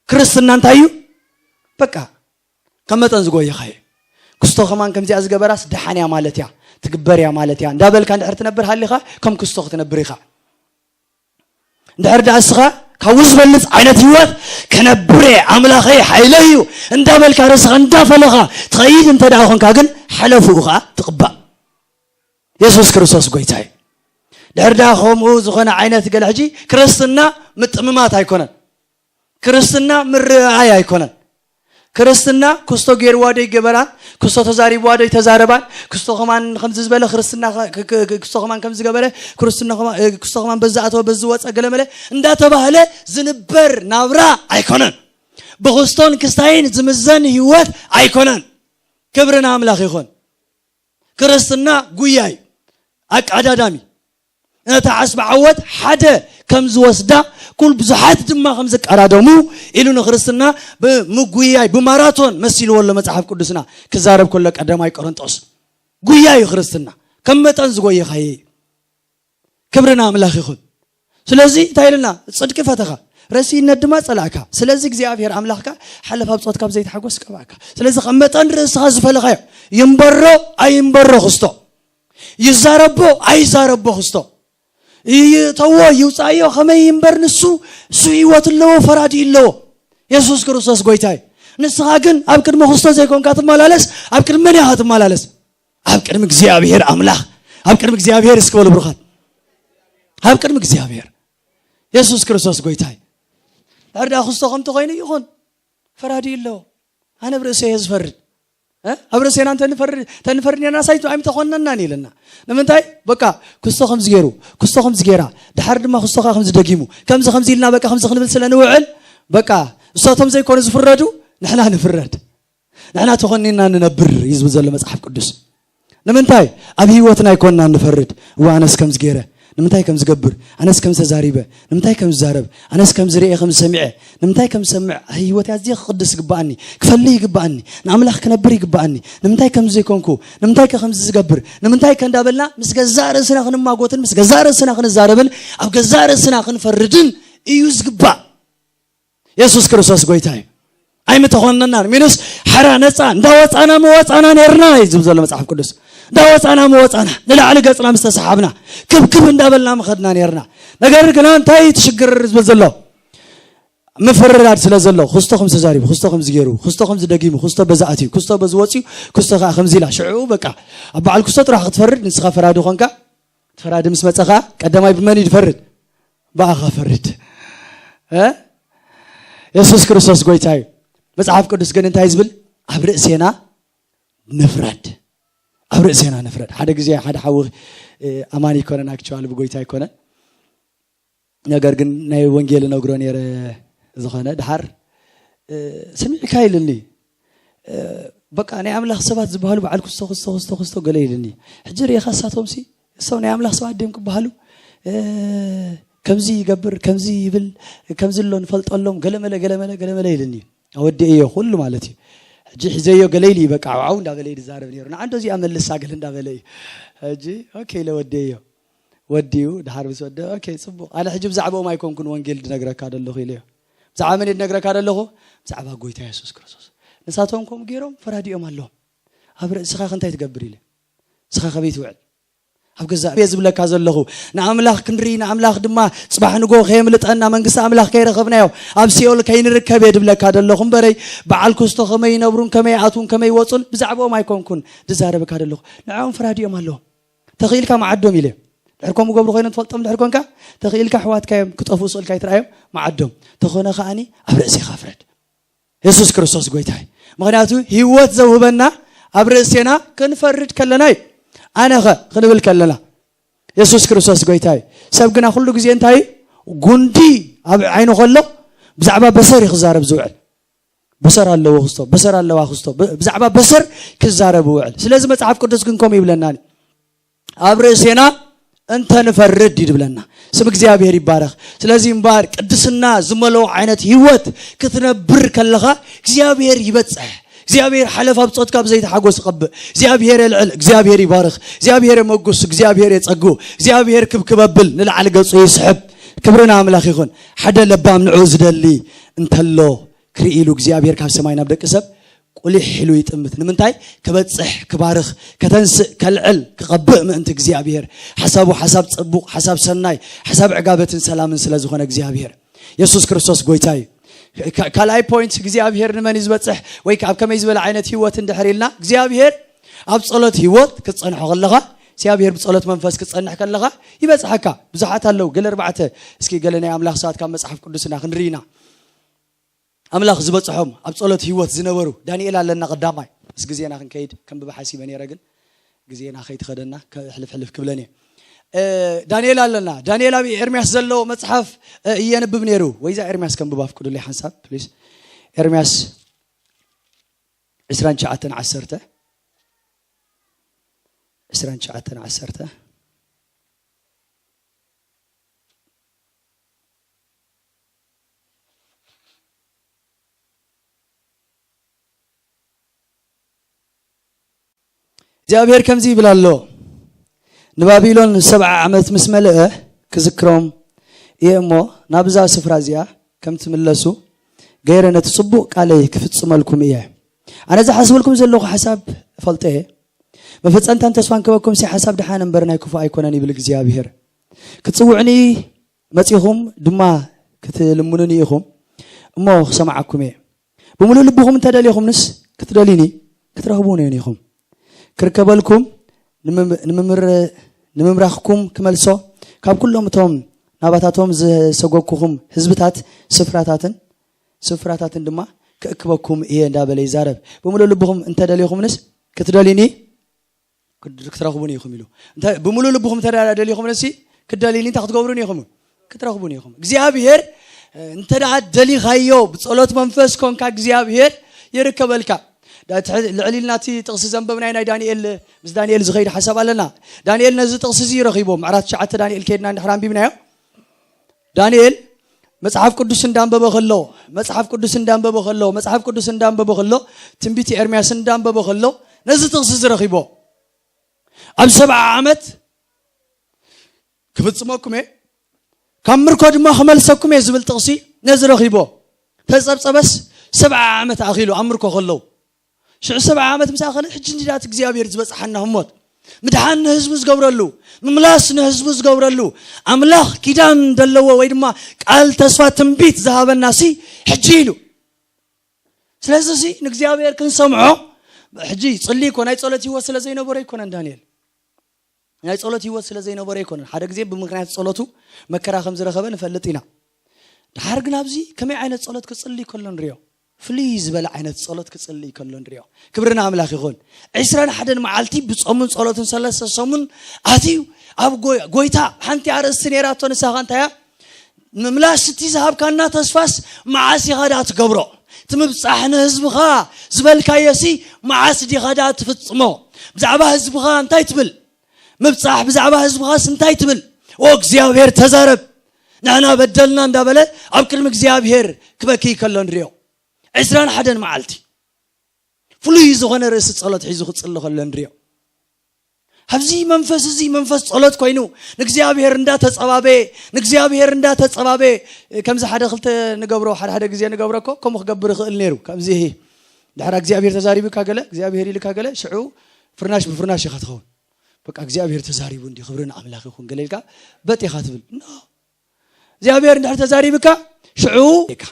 ክርስትና እንታይ እዩ? በቃ ከም መጠን ዝጎየኻ እዩ። ክስቶ ከማን ከምዚኣ ዝገበራስ ደሓን እያ ማለት እያ፣ ትግበር እያ ማለት እያ እንዳበልካ እንድሕር ትነብር ሃሊኻ፣ ከም ክስቶ ክትነብር ኢኻ። እንድሕር ደኣ እስኻ ካብኡ ዝበልጽ ዓይነት ህይወት ክነብር እየ፣ ኣምላኸይ ሓይለይ እዩ እንዳበልካ ርእስኻ እንዳፈለኻ ትኸይድ እንተ ደኣ ኾንካ ግን፣ ሓለፍኡ ኸዓ ትቕባእ። የሱስ ክርስቶስ ጎይታ እዩ። ድሕር ደኣ ከምኡ ዝኾነ ዓይነት ገለ፣ ሕጂ ክርስትና ምጥምማት ኣይኮነን። ክርስትና ምርኣይ ኣይኮነን። ክርስትና ክስቶ ገይርዋ ዶ ይገበራን፣ ክስቶ ተዛሪብዋ ዶ ይተዛረባን፣ ክስቶ ከማን ከምዚ ዝበለ ክርስትና፣ ክስቶ ከማን ከምዚ ገበረ፣ ክርስትና ከማን፣ እ፣ ክስቶ ከማን በዚ ኣተወ፣ በዚ ወፀ፣ ገለመለ እንዳተባህለ ዝንበር ናብራ ኣይኮነን። ብክስቶን ክስታይን ዝምዘን ህይወት ኣይኮነን። ክብሪ ንኣምላኽ ይኹን። ክርስትና ጉያ እዩ። ኣቀዳዳሚ። ነታ ዓስቢ ዓወት ሓደ ከም ዝወስዳ፣ ኩል ብዙሓት ድማ ከም ዝቀዳደሙ ኢሉ ንክርስትና ብምጉያይ፣ ብማራቶን መሲልዎ ኣሎ መጽሓፍ ቅዱስና። ክዛረብ ከሎ ቀዳማይ ቆሮንጦስ፣ ጉያ እዩ ክርስትና። ከም መጠን ዝጎየኻዮ እዩ። ክብሪ ንኣምላኽ ይኹን። ስለዚ እንታይ ኢልና? ጽድቂ ፈተኻ፣ ረሲነት ድማ ጸላእካ። ስለዚ እግዚኣብሔር ኣምላኽካ ሓለፋ ብጾትካ ብዘይተሓጎስ ቀባእካ። ስለዚ ከም መጠን ርእስኻ ዝፈለኻዮ፣ ይንበሮ ኣይንበሮ ክስቶ፣ ይዛረቦ ኣይዛረቦ ክስቶ፣ ይተዎ ይውጻዮ፣ ከመይ ይንበር ንሱ፣ እሱ ህይወት ኣለዎ፣ ፈራዲ ኣለዎ። የሱስ ክርስቶስ ጎይታ እዩ። ንስኻ ግን ኣብ ቅድሚ ክስቶ ዘይኮንካ ትመላለስ፣ ኣብ ቅድሚ መን ኢኻ ትመላለስ? ኣብ ቅድሚ እግዚኣብሔር ኣምላኽ። ኣብ ቅድሚ እግዚኣብሔር እስኪ በሉ ብሩኻት። ኣብ ቅድሚ እግዚኣብሔር። የሱስ ክርስቶስ ጎይታ እዩ። ድሕር ደኣ ክስቶ ከምቲ ኮይኑ ይኹን፣ ፈራዲ ኣለዎ። ኣነ ኣብ ርእሰይ እየ ዝፈርድ። እ? ኣብ ርእሴና እንተንፈርድ፣ እንተንፈርድ ነርና ሳይቱ ኣይምተኾነናን ኢለና። ንምንታይ? በቃ ክስቶ ከምዚ ገይሩ፣ ክስቶ ከምዚ ገይራ፣ ድሓር ድማ ክስቶ ከኣ ከምዚ ደጊሙ፣ ከምዚ ከምዚ ኢልና በቃ ከምዚ ክንብል ስለ ንውዕል፣ በቃ እሳቶም ዘይኮኑ ዝፍረዱ፣ ንሕና ንፍረድ። ንሕና ተኾኒና ንነብር እዩ ዝብል ዘሎ መጽሓፍ ቅዱስ። ንምንታይ? ኣብ ህይወትና ኣይኮንና ንፈርድ። እዋ ኣነስ ከምዚ ገይረ፣ ንምንታይ ከም ዝገብር፣ ኣነስ ከም ዝተዛሪበ፣ ንምንታይ ከም ዝዛረብ፣ ኣነስ ከም ዝርኤ፣ ከም ዝሰሚዐ፣ ንምንታይ ከም ዝሰምዕ፣ ህይወት ኣዝየ ክቕድስ ይግባኣኒ፣ ክፈልይ ይግባኣኒ፣ ንኣምላኽ ክነብር ይግባኣኒ፣ ንምንታይ ከም ዘይኮንኩ፣ ንምንታይ ከ ከምዚ ዝገብር፣ ንምንታይ ከ እንዳበልና ምስ ገዛእ ርእስና ክንማጎትን ምስ ገዛእ ርእስና ክንዛረብን ኣብ ገዛእ ርእስና ክንፈርድን እዩ ዝግባእ። የሱስ ክርስቶስ ጎይታ እዩ። ኣይምተኾነናን። ሚኑስ ሓራ ነፃ እንዳወፃና መወፃና ነርና እዩ ዝብል ዘሎ መጽሓፍ ቅዱስ። እንዳወፃና መወፃና፣ ንላዕሊ ገፅና ምስ ተሰሓብና፣ ክብክብ እንዳበልና መኸድና ነርና። ነገር ግና እንታይ እዩ እቲ ሽግር ዝብል ዘሎ? ምፍርራድ ስለ ዘሎ፣ ክስቶ ከም ዝተዛሪቡ፣ ክስቶ ከም ዝገይሩ፣ ክስቶ ከም ዝደጊሙ፣ ክስቶ በዚ ኣትዩ፣ ክስቶ በዚ ወፅዩ፣ ክስቶ ከዓ ከምዚ ኢላ። ሽዑ በቃ ኣብ በዓል ክስቶ ጥራሕ ክትፈርድ፣ ንስኻ ፈራዲ ኮንካ። ፈራዲ ምስ መጸ ኸኣ ቀዳማይ ብመን እዩ ዝፈርድ? ብኣኻ ፈርድ። እ? የሱስ ክርስቶስ ጎይታ እዩ። መጽሓፍ ቅዱስ ግን እንታይ ዝብል? ኣብ ርእሴና ንፍረድ። ኣብ ርእሴና ንፍረድ። ሓደ ግዜ ሓደ ሓዊ፣ እ፣ ኣማኒ ኣይኮነን፣ ኣክቹዋሊ ብጎይታ ኣይኮነን። ነገር ግን ናይ ወንጌል እነግሮ ነይረ። ዝኾነ ድሓር፣ እ፣ ስሚዕካ ኢልኒ። እ፣ በቃ ናይ ኣምላኽ ሰባት ዝበሃሉ በዓል ክስቶ፣ ክስቶ፣ ክስቶ፣ ክስቶ ገለ ኢልኒ። ሕጂ ርኢኻ እሳቶምሲ፣ እሶም ናይ ኣምላኽ ሰባት ድዮም ክበሃሉ? እ፣ ከምዚ ይገብር፣ ከምዚ ይብል፣ ከምዚ ኣሎ ንፈልጠሎም፣ ገለመለ፣ ገለመለ፣ ገለመለ ኢልኒ። ኣወዲኤዮ ኩሉ ማለት እዩ። ሕጂ ሒዘዮ ገለ ኢሉ እዩ፣ በቃ ዓው ዓው እንዳበለ እዩ ዝዛረብ ነይሩ። ንዓንዶ እዚኣ መልሳ ገለ እንዳበለ እዩ። ሕጂ ኦኬ ኢለ ወዲኤዮ። ወዲኡ ድሓር ምስ ወደ፣ ኦኬ፣ ጽቡቕ። ኣነ ሕጂ ብዛዕባኦም ኣይኮንኩን ወንጌል ዝነግረካ ዘለኹ ኢለዮ። ብዛዕባ መን እየ ዝነግረካ ዘለኹ? ብዛዕባ ጎይታ የሱስ ክርስቶስ። ንሳቶም ከምኡ ገይሮም ፈራዲኦም ኣለዎም። ኣብ ርእስኻ ከ እንታይ ትገብር ኢለ? ንስኻ ከመይ ትውዕል? ኣብ ገዛእ እየ ዝብለካ ዘለኹ። ንኣምላኽ ክንርኢ፣ ንኣምላኽ ድማ ጽባሕ ንግሆ ከየምልጠና፣ መንግስቲ ኣምላኽ ከይረኸብናዮ፣ ኣብ ሲኦል ከይንርከብ እየ ዝብለካ ዘለኹ እምበረይ፣ በዓል ክስቶ ከመይ ይነብሩን ከመይ ይኣትዉን ከመይ ይወጹን ብዛዕባኦም ኣይኮንኩን ዝዛረበካ ዘለኹ። ንዕኦም ፈራዲኦም ኣለዎም። ተኽኢልካ መዓዶም ኢለ። ድሕር ከምኡ ገብሩ ኮይኖም ትፈልጦም ድሕር ኮንካ፣ ተኽኢልካ ኣሕዋትካ እዮም ክጠፍኡ ስእልካ ይትረኣዮም፣ መዓዶም። ተኾነ ከኣኒ ኣብ ርእሴኻ ፍረድ። የሱስ ክርስቶስ ጎይታ እዩ። ምኽንያቱ ህይወት ዘውህበና ኣብ ርእሴና ክንፈርድ ከለና እዩ። ኣነኸ ክንብል ከለና፣ የሱስ ክርስቶስ ጎይታ እዩ። ሰብ ግና ኩሉ ግዜ እንታይ እዩ? ጉንዲ ኣብ ዓይኑ ከሎ ብዛዕባ በሰር እዩ ክዛረብ ዝውዕል። በሰር ኣለዎ ክስቶ፣ በሰር ኣለዋ ክስቶ፣ ብ-፣ ብዛዕባ በሰር ክዛረብ ውዕል። ስለዚ መጽሓፍ ቅዱስ ግን ከምኡ ይብለና። ኣብ ርእሴና እንተ ንፈርድ እዩ ዝብለና። ስም እግዚኣብሔር ይባረኽ። ስለዚ እምበኣር ቅድስና ዝመልኦ ዓይነት ህይወት ክትነብር ከለኻ እግዚኣብሔር ይበጽሕ። እግዚኣብሔር ሓለፋ ብጾትካ ብዘይተሓጎስ ይቐብእ። እግዚኣብሔር የልዕል፣ እግዚኣብሔር ይባርኽ፣ እግዚኣብሔር የመጉስ፣ እግዚኣብሔር የጸጉ፣ እግዚኣብሔር ክብክብ ኣብል ንላዕሊ ገጹ ይስሕብ። ክብሪ ንኣምላኽ ይኹን። ሓደ ለባም ንዕኡ ዝደሊ እንተሎ ክርኢ ኢሉ እግዚኣብሔር ካብ ሰማይ ናብ ደቂ ሰብ ቁሊሕ ኢሉ ይጥምት። ንምንታይ? ክበጽሕ፣ ክባርኽ፣ ከተንስእ፣ ከልዕል፣ ክቐብእ ምእንቲ እግዚኣብሔር። ሓሳቡ ሓሳብ ጽቡቕ፣ ሓሳብ ሰናይ፣ ሓሳብ ዕጋበትን ሰላምን ስለ ዝኾነ እግዚኣብሔር። የሱስ ክርስቶስ ጎይታ እዩ። ካ-፣ ካልኣይ ፖይንት፣ እግዚኣብሔር ንመን እዩ ዝበጽሕ ወይ ኣብ ከመይ ዝበለ ዓይነት ህይወት እንድሕር ኢልና፣ እግዚኣብሔር ኣብ ጸሎት ህይወት ክትጸንሖ ከለኻ፣ እግዚኣብሔር ብጸሎት መንፈስ ክትጸንሕ ከለኻ ይበጽሐካ። ብዙሓት ኣለዉ፣ ገለ ኣርባዕተ፣ እስኪ ገለ ናይ ኣምላኽ ሰባት ካብ መጽሓፍ ቅዱስና ክንርኢ ኢና። ኣምላኽ ዝበጽሖም ኣብ ጸሎት ህይወት ዝነበሩ። ዳንኤል ኣለና ቀዳማይ። ምስ ግዜና ክንከይድ ከንብባ ሓሲበ ነይረ፣ ግን ግዜና ከይትኸደና ከሕልፍ ሕልፍ ክብለን እየ። እ፣ ዳንኤል ኣለና። ዳንኤል ኣብ ኤርምያስ ዘሎ መጽሓፍ፣ እ፣ እየንብብ ነይሩ። ወይዛ ኤርምያስ ከንብባ ኣፍቅዱለይ ሓንሳብ፣ ፕሊዝ። ኤርምያስ ዕስራን ትሽዓተን ዓሰርተ። ዕስራን ትሽዓተን ዓሰርተ። እግዚኣብሔር ከምዚ ይብል ኣሎ፣ ንባቢሎን ሰብዓ ዓመት ምስ መልአ ክዝክሮም እየ እሞ፣ ናብዛ ስፍራ እዚኣ ከም ትምለሱ ገይረ ነቲ ጽቡቕ ቃለይ ክፍጽመልኩም እየ። ኣነ ዝሓስበልኩም ዘለኹ ሓሳብ እፈልጦ እየ። መፈጸምታን ተስፋን ክበኩም ሲ ሓሳብ ደሓን እምበር ናይ ክፉእ ኣይኮነን ይብል እግዚኣብሔር። ክትጽውዑኒ መጺኹም ድማ ክትልምኑኒ ኢኹም እሞ ክሰምዓኩም እየ። ብምሉእ ልብኹም እንተደሊኹምንስ ክትደልዩኒ ክትረኽቡን እውን ኢኹም። ክርከበልኩም ንምም-፣ ንምምር-፣ ንምምራኽኩም ክመልሶ ካብ ኩሎም እቶም ናባታቶም ዝሰጎግኩም ህዝብታት ስፍራታትን፣ ስፍራታትን ድማ ክእክበኩም እየ እንዳበለ ይዛረብ። ብምሉእ ልብኹም እንተደሊኹምንስ ክትደልዩኒ ክድ-፣ ክትረኽቡኒ ኢኹም ኢሉ። እንተ ብምሉእ ልብኹም እንተ ደኣ ደሊኹምንሲ ክትደልዩኒ እንታይ ክትገብሩኒ ኢኹም? ክትረኽቡኒ ኢኹም። እግዚኣብሔር፣ እ፣ እንተ ደኣ ደሊኻዮ ብጸሎት መንፈስ ኮንካ እግዚኣብሔር ይርከበልካ። ዳ-፣ ትሕ-፣ ልዕል ኢልና እቲ ጥቕሲ ዘንበብናዮ ናይ ዳንኤል፣ ምስ ዳንኤል ዝኸይድ ሓሳብ ኣለና። ዳንኤል ነዚ ጥቕሲ እዚ ረኺቦ። ምዕራፍ ትሽዓተ ዳንኤል ከይድና እንድሕር ኣንቢብናዮ። ዳንኤል መጽሓፍ ቅዱስ እንዳንበበ ከሎ፣ መጽሓፍ ቅዱስ እንዳንበበ ከሎ፣ መጽሓፍ ቅዱስ እንዳንበበ ከሎ፣ ትንቢት ኤርምያስ እንዳንበበ ከሎ፣ ነዚ ጥቕሲ እዚ ረኺቦ። ኣብ ሰብዓ ዓመት ክፍጽመኩም እየ፣ ካብ ምርኮ ድማ ክመልሰኩም እየ ዝብል ጥቕሲ ነዚ ረኺቦ። ተጸብጸበስ ሰብዓ ዓመት ኣኺሉ ኣብ ምርኮ ከለዉ። ሽዑ ሰብዓ ዓመት ምስ ኣኸለ፣ ሕጂ እንዲዳት እግዚኣብሔር ዝበጽሓና ህሞት። ምድሓን ንህዝቡ ዝገብረሉ፣ ምምላስ ንህዝቡ ዝገብረሉ፣ ኣምላኽ ኪዳን ዘለዎ ወይ ድማ ቃል ተስፋ ትንቢት ዝሃበና ሲ ሕጂ ኢሉ። ስለዚ ሲ ንእግዚኣብሔር ክንሰምዖ፣ ሕጂ ጽሊ እኮ ናይ ጸሎት ህይወት ስለ ዘይነበሮ ኣይኮነን ዳንኤል። ናይ ጸሎት ህይወት ስለ ዘይነበሮ ኣይኮነን። ሓደ ግዜ ብምኽንያት ጸሎቱ መከራ ከም ዝረኸበ ንፈልጥ ኢና። ድሓር ግን ኣብዚ ከመይ ዓይነት ጸሎት ክጽሊ ከሎ ንሪኦ። ፍልይ ዝበለ ዓይነት ጸሎት ክጽሊ ከሎ ንሪኦ። ክብሪ ንኣምላኽ ይኹን። ዕስራን ሓደን መዓልቲ ብጾምን ጸሎትን ሰለስተ ሰሙን ኣትዩ ኣብ ጎ-፣ ጎይታ ሓንቲ ኣርእስቲ ነይራቶ፣ ንሳ ኸ እንታይ እያ? ምምላስ እቲ ዝሃብካና ተስፋስ መዓስ ኢኻ ደኣ ትገብሮ? እቲ ምብጻሕ ንህዝብኻ ዝበልካዮሲ መዓስ ዲኻ ደኣ ትፍጽሞ? ብዛዕባ ህዝብኻ እንታይ ትብል? ምብጻሕ ብዛዕባ ህዝብኻስ እንታይ ትብል? ኦ እግዚኣብሔር ተዛረብ፣ ንሕና በደልና እንዳበለ ኣብ ቅድሚ እግዚኣብሔር ክበኪ ከሎ ንሪኦ። ዕስራን ሓደን መዓልቲ ፍሉይ ዝኾነ ርእሲ ጸሎት ሒዙ ክጽሊ ከሎ ንሪኦ። ኣብዚ መንፈስ እዚ መንፈስ ጸሎት ኮይኑ ንእግዚኣብሔር እንዳተጸባበየ፣ ንእግዚኣብሔር እንዳተጸባበየ፣ ከምዚ ሓደ ክልተ ንገብሮ፣ ሓደ ሓደ ግዜ ንገብሮ እኮ ከምኡ ክገብር ይኽእል ነይሩ። ከምዚ ድሕራ እግዚኣብሔር ተዛሪቡካ ገለ፣ እግዚኣብሔር ኢልካ ገለ፣ ሽዑ ፍርናሽ ብፍርናሽ ኢኻ ትኸውን። በቃ እግዚኣብሔር ተዛሪቡ እንዲ ክብሪ ንኣምላኽ ይኹን ገለ ኢልካ በጥ ኢኻ ትብል። ኖ። እግዚኣብሔር እንድሕር ተዛሪብካ ሽዑ ኢኻ።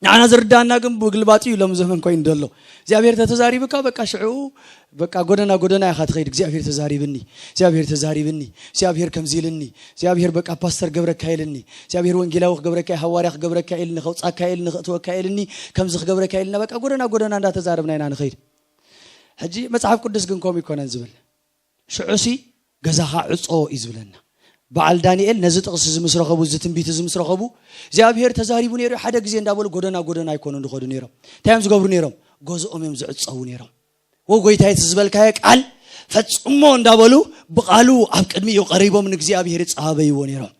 ንዓና ዝርዳና ግን ብግልባጡ እዩ ሎም ዘመን ኮይኑ ዘሎ። እግዚኣብሔር ተተዛሪብካ በቃ ሽዑ በቃ ጎደና ጎደና ኢኻ ትኸይድ። እግዚኣብሔር ተዛሪብኒ፣ እግዚኣብሔር ተዛሪብኒ፣ እግዚኣብሔር ከምዚ ኢልኒ፣ እግዚኣብሔር በቃ ፓስተር ገብረካ ኢልኒ፣ እግዚኣብሔር ወንጌላዊ ክገብረካ፣ ሃዋርያ ክገብረካ ኢልኒ፣ ከውጻካ ኢልኒ፣ ከእትወካ ኢልኒ፣ ከምዚ ክገብረካ ኢልና በቃ ጎደና ጎደና እንዳተዛረብና ኢና ንኸይድ። ሕጂ መጽሓፍ ቅዱስ ግን ከምኡ ይኮነን ዝብል። ሽዑሲ ገዛኻ ዕጾ እዩ ዝብለና። በዓል ዳንኤል ነዚ ጥቕሲ እዚ ምስ ረኸቡ፣ እዚ ትንቢት እዚ ምስ ረኸቡ፣ እግዚኣብሔር ተዛሪቡ ነይሩ ሓደ ግዜ እንዳበሉ ጎደና ጎደና ኣይኮኑን ዝኸዱ ነይሮም። እንታይ እዮም ዝገብሩ ነይሮም? ገዝኦም እዮም ዝዕጸዉ ነይሮም። "ወ ጎይታይ፣ እቲ ዝበልካዮ ቃል ፈጽሞ" እንዳበሉ ብቓሉ ኣብ ቅድሚኡ ቀሪቦም ንእግዚኣብሔር ይጸባበይዎ ነይሮም።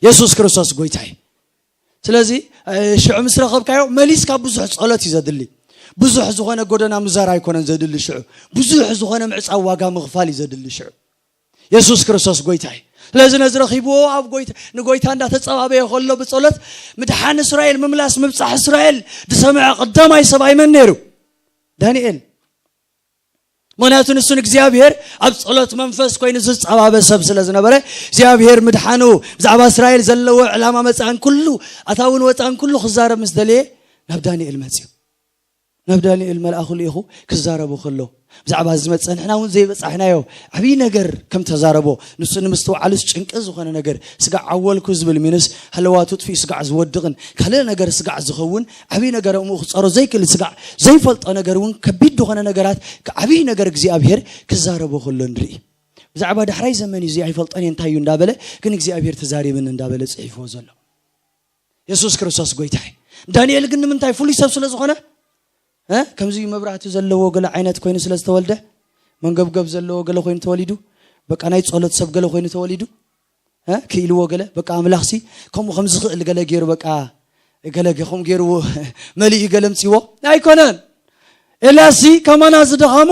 የሱስ ክርስቶስ ጎይታይ። ስለዚ፣ እ፣ ሽዑ ምስ ረኸብካዮ መሊስካ ብዙሕ ጸሎት እዩ ዘድሊ። ብዙሕ ዝኾነ ጎደና ምዛር ኣይኮነን ዘድሊ ሽዑ። ብዙሕ ዝኾነ ምዕጻው ዋጋ ምኽፋል እዩ ዘድሊ ሽዑ። የሱስ ክርስቶስ ጎይታ እዩ። ስለዚ ነዚ ረኺብዎ ኣብ ጎይታ፣ ንጎይታ እንዳተጸባበየ ከሎ ብጸሎት ምድሓን እስራኤል፣ ምምላስ ምብጻሕ እስራኤል ዝሰምዐ ቀዳማይ ሰብኣይ መን ነይሩ? ዳንኤል። ምክንያቱ ንሱ ንእግዚኣብሔር ኣብ ጸሎት መንፈስ ኮይኑ ዝጸባበ ሰብ ስለ ዝነበረ እግዚኣብሔር ምድሓኑ ብዛዕባ እስራኤል ዘለዎ ዕላማ መጻእን ኩሉ ኣታውን ወጻእን ኩሉ ክዛረብ ምስ ደለየ ናብ ዳንኤል መጽዩ ናብ ዳንኤል መልኣኹ ልኢኹ ክዛረቡ ከሎ ብዛዕባ ዝመጸ ንሕና እውን ዘይበጻሕናዮ ዓብዪ ነገር ከም ተዛረቦ ንሱ ንምስትውዓሉስ ጭንቂ ዝኾነ ነገር ስጋዕ ዓወልኩ ዝብል ሚንስ ሃለዋቱ ጥፊኡ ስጋዕ ዝወድቕን ካልእ ነገር ስጋዕ ዝኸውን ዓብዪ ነገር እምኡ ክጸሮ ዘይክእል ስጋዕ ዘይፈልጦ ነገር እውን ከቢድ ዝኾነ ነገራት ዓብዪ ነገር እግዚኣብሔር ክዛረቦ ከሎ ንርኢ። ብዛዕባ ዳሕራይ ዘመን እዚ ኣይፈልጦን እየ እንታይ እዩ እንዳበለ ግን እግዚኣብሔር ተዛሪብን እንዳበለ ጽሒፍዎ ዘሎ የሱስ ክርስቶስ ጎይታ እዩ። ዳንኤል ግን ንምንታይ ፍሉይ ሰብ ስለ ዝኾነ ከምዚ መብራህቲ ዘለዎ ገለ ዓይነት ኮይኑ ስለ ዝተወልደ መንገብገብ ዘለዎ ገለ ኮይኑ ተወሊዱ በቃ ናይ ጸሎት ሰብ ገለ ኮይኑ ተወሊዱ ክኢልዎ ገለ በቃ ኣምላኽሲ ከምኡ ከም ዝኽእል ገለ ገይሩ በቃ ገለ ከም ገይርዎ መሊኡ ገለ ምፅዎ ኣይኮነን። ኤልያስሲ ከማና ዝደኻሙ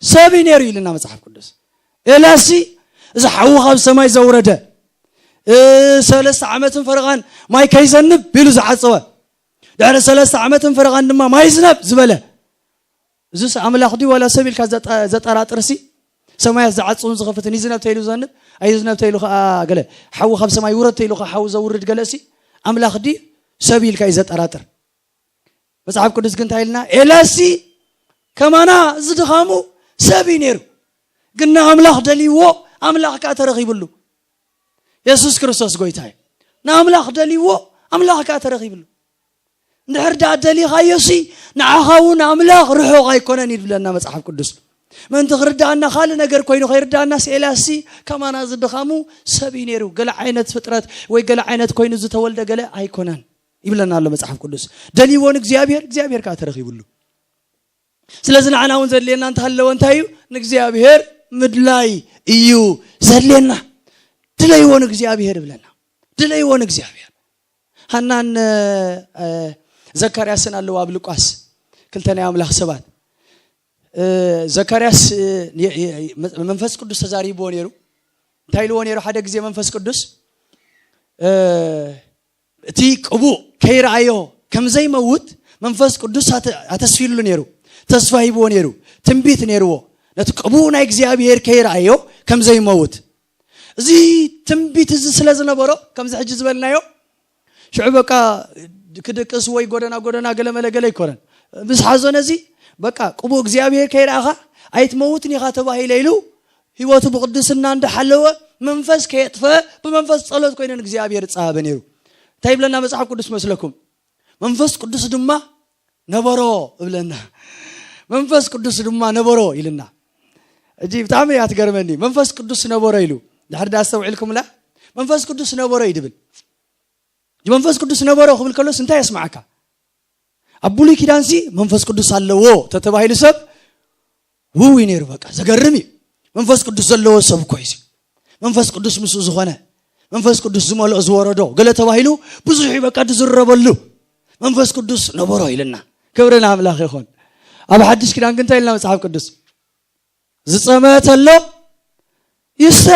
ሰብ እዩ ነይሩ ኢልና መፅሓፍ ቅዱስ። ኤልያስሲ እዚ ሓዊ ካብ ሰማይ ዘውረደ ሰለስተ ዓመትን ፈረቓን ማይ ከይዘንብ ቢሉ ዝዓፀወ ድሕሪ ሰለስተ ዓመትን ፈረቓን ድማ ማይ ዝነብ ዝበለ እዚስ ኣምላኽ ድዩ ዋላ ሰብ ኢልካ ዘጠራጥርሲ ሰማያት ዝዓፅውን ዝኸፍትን ይዝነብ ተይሉ ዘንብ ኣይዝነብ ተይሉ ከዓ ገለ ሓዊ ካብ ሰማይ ውረድ ተይሉ ከዓ ሓዊ ዘውርድ ገለሲ ኣምላኽ ድዩ ሰብ ኢልካ እዩ ዘጠራጥር። መፅሓፍ ቅዱስ ግን እንታይ ኢልና ኤላሲ ከማና ዝድኻሙ ሰብ እዩ ነይሩ ግን ንኣምላኽ ደልይዎ ኣምላኽ ከዓ ተረኺብሉ። የሱስ ክርስቶስ ጎይታ እዩ። ንኣምላኽ ደልይዎ ኣምላኽ ከዓ ተረኺብሉ። እንድሕር ደኣ ደሊኻዮሲ ንዓኻ እውን ኣምላኽ ርሑቕ ኣይኮነን ይብለና መፅሓፍ ቅዱስ። ምእንቲ ክርዳኣና ካልእ ነገር ኮይኑ ከይርዳኣና ስኤላሲ ከማና ዝድኻሙ ሰብ እዩ ነይሩ። ገለ ዓይነት ፍጥረት ወይ ገለ ዓይነት ኮይኑ ዝተወልደ ገለ ኣይኮነን ይብለና ኣሎ መፅሓፍ ቅዱስ። ደልይዎ ንእግዚኣብሔር እግዚኣብሔር ከዓ ተረኺብሉ። ስለዚ ንዓና እውን ዘድልየና እንተሃለወ እንታይ እዩ? ንእግዚኣብሔር ምድላይ እዩ ዘድልየና። ድለይዎ ንእግዚኣብሔር ይብለና። ድለይዎ ንእግዚኣብሔር። ሃናን ዘካርያስን ኣለዉ ኣብ ሉቃስ ክልተ ናይ ኣምላኽ ሰባት። ዘካርያስ መንፈስ ቅዱስ ተዛሪብዎ ነይሩ። እንታይ ኢልዎ ነይሩ ሓደ ግዜ መንፈስ ቅዱስ እቲ ቅቡእ ከይረኣዮ ከም ዘይመውት መንፈስ ቅዱስ ኣተስፊሉ ነይሩ። ተስፋ ሂብዎ ነይሩ። ትንቢት ነይርዎ። ነቲ ቅቡእ ናይ እግዚኣብሔር ከይረኣዮ ከም ዘይመውት። እዚ ትንቢት እዚ ስለ ዝነበሮ ከምዚ ሕጂ ዝበልናዮ ሽዑ በቃ ክድቅስ ወይ ጎደና ጎደና ገለመለ ገለ ኣይኮነን። ምስ ሓዞ ነዚ በቃ ቅቡእ እግዚኣብሔር ከይረኣኻ ኣይትመውትን ኢኻ ተባሂለ ኢሉ ህይወቱ ብቕድስና እንዳሓለወ መንፈስ ከየጥፈ ብመንፈስ ጸሎት ኮይነ ንእግዚኣብሔር ጸሃበ ነይሩ። እንታይ ይብለና መጽሓፍ ቅዱስ መስለኩም? መንፈስ ቅዱስ ድማ ነበሮ እብለና። መንፈስ ቅዱስ ድማ ነበሮ ኢልና። እጂ ብጣዕሚ እያ ትገርመኒ። መንፈስ ቅዱስ ነበሮ ኢሉ ድሕር ዳ ኣስተውዒልኩምላ? መንፈስ ቅዱስ ነበሮ እዩ ድብል። መንፈስ ቅዱስ ነበሮ ክብል ከሎስ እንታይ የስማዓካ? ኣብ ብሉይ ኪዳንሲ መንፈስ ቅዱስ ኣለዎ ተተባሂሉ ሰብ ውው ነይሩ። በቃ ዘገርም እዩ። መንፈስ ቅዱስ ዘለዎ ሰብ እኮ እዩ። መንፈስ ቅዱስ ምስኡ ዝኾነ መንፈስ ቅዱስ ዝመልኦ ዝወረዶ ገለ ተባሂሉ ብዙሕ እዩ በቃ ዝዝረበሉ። መንፈስ ቅዱስ ነበሮ ኢልና። ክብሪ ንኣምላኽ ይኹን። ኣብ ሓድሽ ኪዳን ግን እንታይ ኢልና መጽሓፍ ቅዱስ? ዝጸመ ተሎ ይስተ፣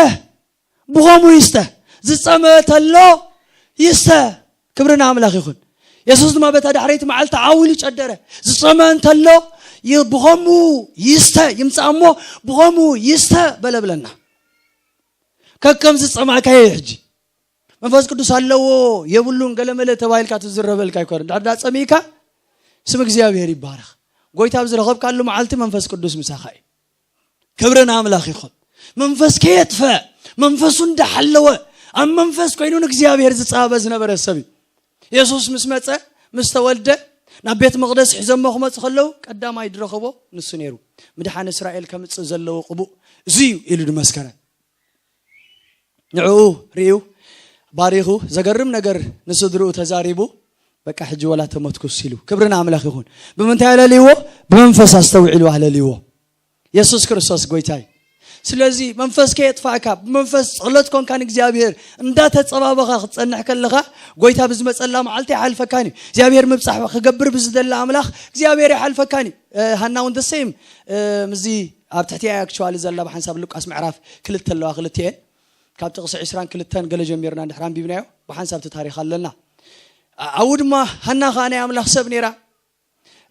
ብኸምኡ ይስተ። ዝጸመ ተሎ ይስተ። ክብሪ ንኣምላኽ ይኹን። የሱስ ድማ በታ ዳሕረይቲ መዓልቲ ዓው ኢሉ ጨደረ። ዝጸመ እንተሎ ይ- ብኸምኡ ይስተ ይምጻእ እሞ ብኸምኡ ይስተ በለ ብለና። ከከም ዝጸማእካዮ እዩ። ሕጂ መንፈስ ቅዱስ ኣለዎ የብሉን ገለመለ ተባሂልካ ትዝረበልካ ኣይኮነን። ድሕር ዳ ጸሚእካ ስም እግዚኣብሔር ይባረኽ። ጎይታ ኣብ ዝረኸብካሉ መዓልቲ መንፈስ ቅዱስ ምሳኻ እዩ። ክብሪ ንኣምላኽ ይኹን። መንፈስ ከየጥፈ መንፈሱ እንዳሓለወ ኣብ መንፈስ ኮይኑ ንእግዚኣብሔር ዝጸበ ዝነበረ ሰብ እዩ። የሱስ ምስ መጸ ምስ ተወልደ ናብ ቤት መቕደስ ሒዞሞ ክመጹ ከለዉ ቀዳማይ ድረኸቦ ንሱ ነይሩ። ምድሓን እስራኤል ከምጽእ ዘለዎ ቅቡእ እዚ እዩ ኢሉ ድመስከረ። ንዕኡ ርእዩ ባሪኹ ዘገርም ነገር ንስድርኡ ተዛሪቡ በቃ ሕጂ ወላ ተመትኩስ ኢሉ። ክብሪ ንኣምላኽ ይኹን። ብምንታይ ኣለልይዎ? ብመንፈስ ኣስተውዒሉ ኣለልይዎ። የሱስ ክርስቶስ ጎይታ እዩ። ስለዚ መንፈስ ከየጥፋእካ ብመንፈስ ጸሎት ኮንካ ንእግዚኣብሔር እንዳተጸባበኻ ክትጸንሕ ከለኻ ጎይታ ብዝመጸላ መዓልቲ ይሓልፈካን እዩ። እግዚኣብሔር ምብጻሕ ክገብር ብዝደላ ኣምላኽ እግዚኣብሔር ይሓልፈካን እዩ። ሃና እውን ደሰይም ምስዚ ኣብ ትሕቲ ኣክቹዋሊ ዘላ ብሓንሳብ ሉቃስ ምዕራፍ ክልተ ኣለዋ ክልቲኤን ካብ ጥቕሲ ዕስራን ክልተን ገለ ጀሚርና እንድሕር ኣንቢብናዮ ብሓንሳብ እቲ ታሪኽ ኣለና። ኣብኡ ድማ ሃና ኸዓ ናይ ኣምላኽ ሰብ ነይራ።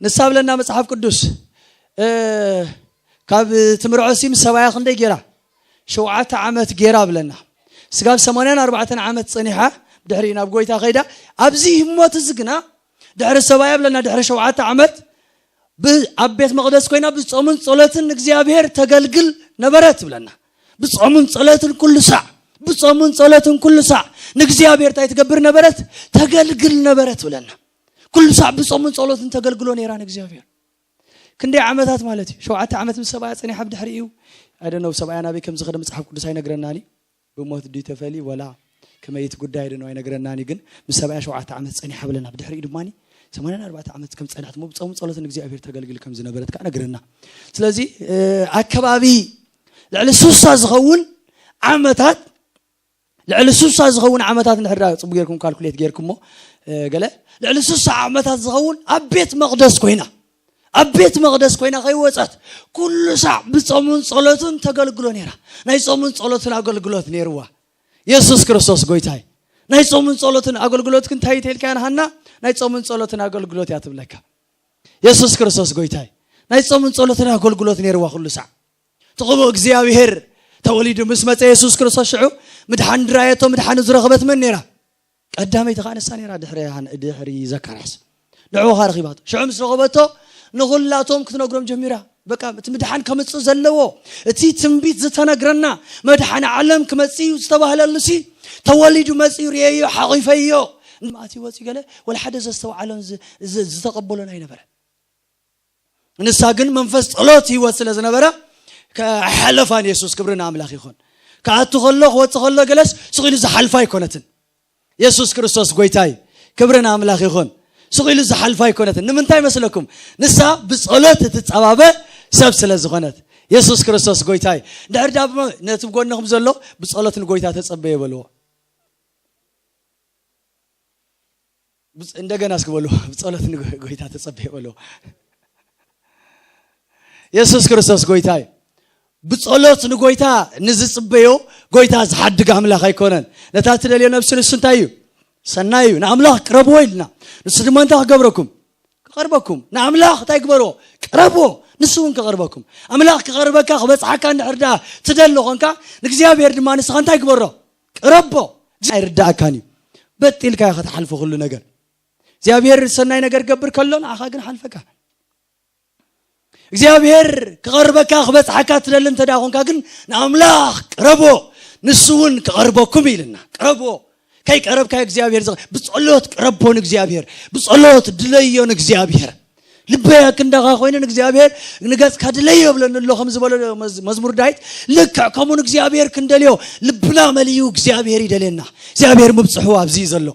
ንሳ ብለና መጽሓፍ ቅዱስ፣ እ፣ ካብ ትምርዖ ሲ ምስ ሰባያ ክንደይ ጌራ? ሸውዓተ ዓመት ጌራ ብለና። ስጋብ ሰማንያን ኣርባዕተን ዓመት ጸኒሓ፣ ድሕሪ ናብ ጎይታ ከይዳ። ኣብዚ ህሞት እዚ ግና ድሕሪ ሰባያ ብለና፣ ድሕሪ ሸውዓተ ዓመት ብ-፣ ኣብ ቤት መቕደስ ኮይና ብጾምን ጸሎትን ንእግዚኣብሔር ተገልግል ነበረት ብለና። ብጾምን ጸሎትን ኩሉ ሳዕ፣ ብጾምን ጸሎትን ኩሉ ሳዕ ንእግዚኣብሔር እንታይ ትገብር ነበረት? ተገልግል ነበረት ብለና። ኩሉ ሳዕ ብጾምን ጸሎትን ተገልግሎ ነይራ ንእግዚኣብሔር። ክንደይ ዓመታት ማለት እዩ? ሸውዓተ ዓመት ምስ ሰብኣያ ጸኒሓ ብድሕሪኡ፣ I don't know፣ ሰብኣያ ናበይ ከም ዝኸደ መጽሓፍ ቅዱስ ኣይነግረናን እዩ። ብሞት ድዩ ተፈልዩ ወላ ከመይ እቲ ጉዳይ፣ I don't know፣ ኣይነግረናን እዩ። ግን ምስ ሰብኣያ ሸውዓተ ዓመት ጸኒሓ ብለና። ብድሕሪኡ ድማ ሰማንያን ኣርባዕተ ዓመት ከም ጸናሕት፣ ብጾምን ጸሎትን እግዚኣብሔር ተገልግል ከም ዝነበረት ከኣ ነግረና። ስለዚ፣ እ፣ ኣከባቢ ልዕሊ ስሳ ዝኸውን ዓመታት፣ ልዕሊ ስሳ ዝኸውን ዓመታት እንድሕር ደኣ ጽቡቅ ጌርኩም ካልኩሌት ጌርኩሞ፣ እ፣ ገለ ልዕሊ ስሳ ዓመታት ዝኸውን ኣብ ቤት መቕደስ ኮይና፣ ኣብ ቤት መቕደስ ኮይና ከይወጸት ኩሉ ሳዕ ብጾምን ጸሎትን ተገልግሎ ነይራ። ናይ ጾምን ጸሎትን ኣገልግሎት ነይርዋ። የሱስ ክርስቶስ ጎይታይ። ናይ ጾምን ጸሎትን ኣገልግሎት ክንታይ ተልካያ ንሃና? ናይ ጾምን ጸሎትን ኣገልግሎት እያ ትብለካ። የሱስ ክርስቶስ ጎይታይ። ናይ ጾምን ጸሎትን ኣገልግሎት ነይርዋ ኩሉ ሳዕ። ትቕቡ እግዚኣብሔር ተወሊዱ ምስ መጸ የሱስ ክርስቶስ ሽዑ ምድሓን ድራየቶ፣ ምድሓኑ ዝረኸበት መን ነይራ? ቀዳመይቲ ኸኣ ንሳ ነይራ፣ ድሕሪ ሃን-፣ ድሕሪ ዘካርያስ። ንዕኡ ኸኣ ረኺባቶ። ሽዑ ምስ ረኸበቶ ንኹላቶም ክትነግሮም ጀሚራ። በቃ እቲ ምድሓን ከምጽእ ዘለዎ፣ እቲ ትንቢት ዝተነግረና መድሓኒ ዓለም ክመጽእ እዩ ዝተባህለሉ ሲ፣ ተወሊዱ መጺኡ ርእየዮ፣ ሓቒፈዮ። ማእቲ ወጺ ገለ ወላ ሓደ ዘስተውዓሎን ዝ-፣ ዝ-፣ ዝተቐበሎን ኣይነበረ። ንሳ ግን መንፈስ ጸሎት ህይወት ስለ ዝነበረ ከሓለፋን የሱስ ክብሪ ንኣምላኽ ይኹን። ክኣቱ ከሎ ክወጽእ ከሎ ገለስ ስቕ ኢሉ ዝሓልፋ ኣይኮነትን። የሱስ ክርስቶስ ጎይታይ ክብሪ ንኣምላኽ ይኹን። ስቕ ኢሉ ዝሓልፋ ኣይኮነትን። ንምንታይ መስለኩም? ንሳ ብጸሎት እትጸባበ ሰብ ስለ ዝኾነት። የሱስ ክርስቶስ ጎይታይ። ድሕር ዳ ነቲ ጎንኹም ዘሎ ብጸሎት ንጎይታ ተጸበየ በልዎ። ብጽ-፣ እንደገና እስኪ በሉ፣ ብጸሎት ንጎይታ ተጸበየ በሉ። የሱስ ክርስቶስ ጎይታ እዩ። ብጸሎት ንጎይታ ንዝጽበዮ ጎይታ ዝሓድግ ኣምላኽ ኣይኮነን። ነታ ትደልዮ ነብሲ ንሱ እንታይ እዩ? ሰናይ እዩ። ንኣምላኽ ቅረብዎ ኢልና። ንሱ ድማ እንታይ ክገብረኩም? ክቐርበኩም። ንኣምላኽ እንታይ ግበርዎ? ቅረብዎ። ንሱ እውን ክቐርበኩም። ኣምላኽ ክቐርበካ ክበጽሓካ እንድሕር ደኣ ትደሊ ኾንካ፣ ንእግዚኣብሔር ድማ ንስኻ እንታይ ግበሮ? ቅረቦ። ኣይርዳእካን እዩ። በጥ ኢልካ ኢኻ ትሓልፎ ኩሉ ነገር። እግዚኣብሔር ሰናይ ነገር ገብር ከሎ ንዓኻ ግን ሓልፈካ። እግዚኣብሔር ክቐርበካ ክበጽሓካ ትደሊ እንተ ደኣ ኾንካ ግን ንኣምላኽ ቅረቦ፣ ንሱ እውን ክቐርበኩም ኢልና። ቅረቦ። ከይቀረብካ እግዚኣብሔር ዝቐ-፣ ብጸሎት ቅረቦ ንእግዚኣብሔር። ብጸሎት ድለዮ ንእግዚኣብሔር። ልበይ ኣብ ክንዳኻ ኮይኑ ንእግዚኣብሔር ንገጽካ ድለዮ ይብለኒ ኣሎ ከም ዝበሎ መዝ-፣ መዝሙር ዳዊት፣ ልክዕ ከምኡ ንእግዚኣብሔር ክንደልዮ ልብና መሊኡ እግዚኣብሔር ይደልየና። እግዚኣብሔር ምብጽሑ ኣብዚ እዩ ዘሎ።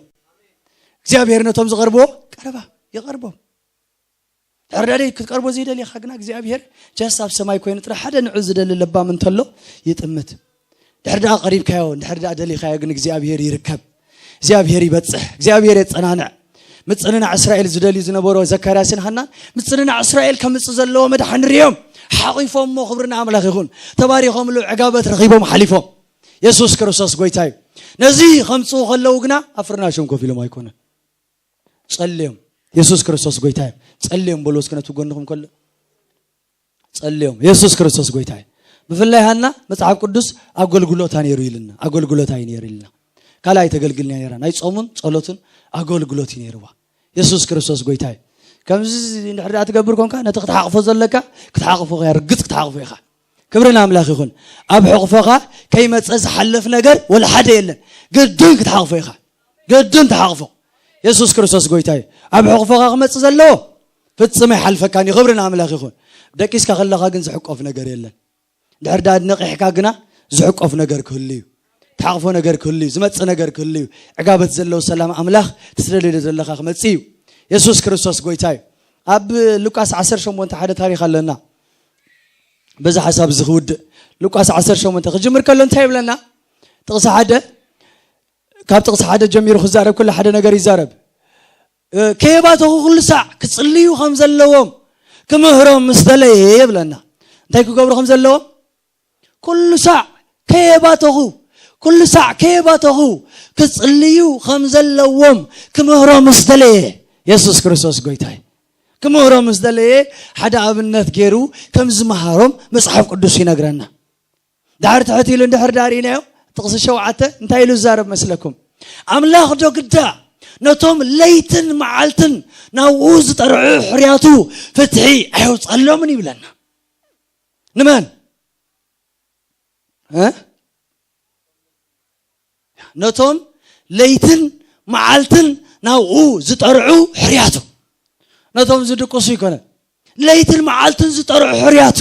እግዚኣብሔር ነቶም ዝቐርብዎ ቀረባ ይቐርቦም። ድሕር ዳደይ ክትቀርቦ ዘይደልየኻ ግና እግዚኣብሔር ጀስ ኣብ ሰማይ ኮይኑ ጥራሕ ሓደ ንዑ ዝደሊ ለባም እንተሎ ይጥምት። ድሕር ደኣ ቀሪብካዮ፣ ድሕር ደኣ ደሊኻዮ ግን እግዚኣብሔር ይርከብ። እግዚኣብሔር ይበጽሕ፣ እግዚኣብሔር የጸናንዕ። ምጽንናዕ እስራኤል ዝደልዩ ዝነበሩ ዘካርያስን ሃናን ምጽንናዕ እስራኤል ከምጽእ ዘለዎ መድሓን ርእዮም ሓቒፎሞ፣ ክብሪ ንኣምላኽ ይኹን። ተባሪኾምሉ ዕጋበት ረኺቦም ሓሊፎም። የሱስ ክርስቶስ ጎይታ እዩ። ነዚ ከምጽኡ ከለዉ ግና ኣብ ፍርናሾም ኮፍ ኢሎም ኣይኮነን። ጸልዮም። የሱስ ክርስቶስ ጎይታ እዩ። ጸልዮም በሉ እስኪ ነቲ ጎንኹም ከሎ። ጸልዮም። የሱስ ክርስቶስ ጎይታ እዩ። ብፍላይ ሃና መጽሓፍ ቅዱስ ኣገልግሎታ ነይሩ ኢልና። ኣገልግሎታ እዩ ነይሩ ኢልና። ካልኣይ ተገልግል ነይራ። ናይ ጾምን ጸሎትን ኣገልግሎት እዩ ነይርዋ። የሱስ ክርስቶስ ጎይታ እዩ። ከምዚ እንድሕር ደኣ ትገብር ኮንካ ነቲ ክትሓቕፎ ዘለካ ክትሓቕፎ ኢኻ፣ ርግጽ ክትሓቕፎ ኢኻ። ክብሪ ንኣምላኽ ይኹን። ኣብ ሕቕፎኻ ከይመጸ ዝሓልፍ ነገር ወላ ሓደ የለን። ግድን ክትሓቕፎ ኢኻ። ግድን ትሓቕፎ። የሱስ ክርስቶስ ጎይታ እዩ። ኣብ ሕቕፎኻ ክመጽእ ዘለዎ ፍጹም ኣይሓልፈካን እዩ። ክብሪ ንኣምላኽ ይኹን። ደቂስካ ከለኻ ግን ዝሕቆፍ ነገር የለን። ድሕር ደኣ ነቒሕካ ግና ዝሕቆፍ ነገር ክህሉ እዩ። ትሓቕፎ ነገር ክህሉ እዩ። ዝመጽእ ነገር ክህሉ እዩ። ዕጋበት ዘለዎ ሰላም ኣምላኽ ትስደደሉ ዘለኻ ክመጽእ እዩ። የሱስ ክርስቶስ ጎይታ እዩ። ኣብ ሉቃስ ዓሰርተ ሸሞንተ ሓደ ታሪኽ ኣለና። በዚ ሓሳብ እዚ ክውድእ ሉቃስ ዓሰርተ ሸሞንተ ክጅምር ከሎ እንታይ ይብለና? ጥቕሲ ሓደ፣ ካብ ጥቕሲ ሓደ ጀሚሩ ክዛረብ ከሎ ሓደ ነገር ይዛረብ። እ፣ ከየባተኹ ኩሉ ሳዕ ክጽልዩ ከም ዘለዎም ክምህሮም ምስ ደለየ ይብለና። እንታይ ክገብሩ ከም ዘለዎም? ኩሉ ሳዕ ከየባተኹ፣ ኩሉ ሳዕ ከየባተኹ ክጽልዩ ከም ዘለዎም ክምህሮም ምስ ደለየ። የሱስ ክርስቶስ ጎይታ እዩ። ክምህሮም ምስ ደለየ ሓደ ኣብነት ገይሩ ከም ዝመሃሮም መጽሓፍ ቅዱስ ይነግረና። ዳሕር ትሕት ኢሉ እንድሕር ዳርኢናዮ፣ ጥቕሲ ሸውዓተ እንታይ ኢሉ ዝዛረብ መስለኩም? ኣምላኽ ዶ ግዳ ነቶም ለይትን መዓልትን ናብኡ ዝጠርዑ ሕርያቱ ፍትሒ ኣየውጸሎምን ይብለና። ንመን እ? ነቶም ለይትን መዓልትን ናብኡ ዝጠርዑ ሕርያቱ። ነቶም ዝድቅሱ ይኮነ፣ ለይትን መዓልትን ዝጠርዑ ሕርያቱ።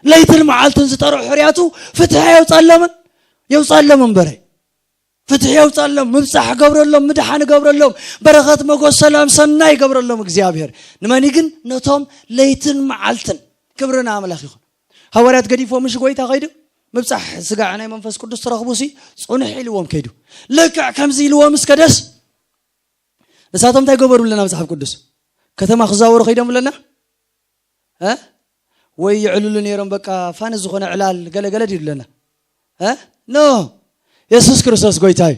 ለይትን መዓልትን ዝጠርዑ ሕርያቱ ፍትሒ የውፃለምን፣ የውፃሎም እምበረ ፍትሒ የውፃሎም፣ ምብፃሕ ገብረሎም፣ ምድሓን ገብረሎም፣ በረኸት፣ መጎስ፣ ሰላም፣ ሰናይ ገብረሎም እግዚኣብሔር። ንመኒ ግን? ነቶም ለይትን መዓልትን። ክብሪ ንኣምላኽ ይኹን። ሃዋርያት ገዲፎም ምሽ ጎይታ ከይዱ፣ ምብፃሕ ስጋዕ ናይ መንፈስ ቅዱስ ትረኽቡ ሲ ጽኑሕ ኢልዎም ከይዱ። ልክዕ ከምዚ ኢልዎም እስከ ደስ፣ ንሳቶም እንታይ ገበሩ ኣለና መጽሓፍ ቅዱስ? ከተማ ክዛወሩ ከይዶም ኣለና እ? ወይ ይዕልሉ ነይሮም፣ በቃ ፋኒ ዝኾነ ዕላል ገለገለ ድዩ ኣለና እ? ኖ፣ የሱስ ክርስቶስ ጎይታ እዩ።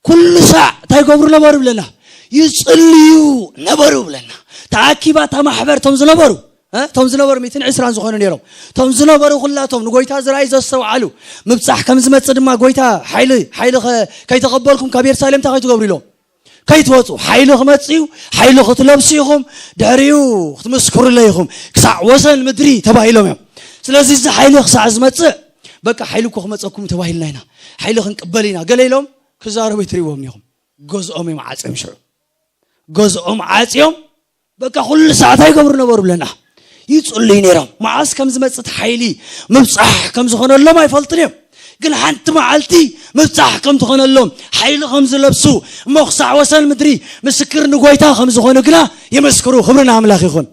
ኩሉ ሳዕ እንታይ ገብሩ ነበሩ ብለና? ይጽልዩ ነበሩ ብለና። ተኣኪባ እታ ማሕበር እቶም ዝነበሩ እ? እቶም ዝነበሩ ሚእትን ዕስራን ዝኾኑ ነይሮም። እቶም ዝነበሩ ኩላቶም ንጎይታ ዝረኣዩ ዘስተውዓሉ፣ ምብጻሕ ከም ዝመጽእ ድማ ጎይታ ሓይሊ ሓይሊ ከ- ከይተቐበልኩም ካብ የሩሳሌም እንታይ ከይትገብሩ ኢሎም? ከይትወጹ፣ ሓይሊ ክመጽእ እዩ። ሓይሊ ክትለብሱ ኢኹም። ድሕሪኡ ክትምስክሩለይ ኢኹም ክሳዕ ወሰን ምድሪ ተባሂሎም እዮም። ስለዚ እዚ ሓይሊ ክሳዕ ዝመጽእ፣ በቃ ሓይሊ እኮ ክመጸኩም ተባሂልና ኢና፣ ሓይሊ ክንቅበል ኢና ገለ ኢሎም ክዛረቡ ትሪእዎም ኢኹም። ገዝኦም እዮም ዓጽዮም ሽዑ። ገዝኦም ዓጽዮም በቃ ኩሉ ሰዓት ኣይገብሩ ነበሩ ብለና። ይጽልዩ ነይሮም። መዓስ ከም ዝመጽእ ሓይሊ ምብጻሕ ከም ዝኾነሎም ኣይፈልጡን እዮም። ግን ሓንቲ መዓልቲ ምብጻሕ ከም ዝኾነሎም፣ ሓይሊ ከም ዝለብሱ፣ እሞ ክሳዕ ወሰን ምድሪ ምስክር ንጎይታ ከም ዝኾኑ ግና ይመስክሩ። ክብሪ ንኣምላኽ ይኹን።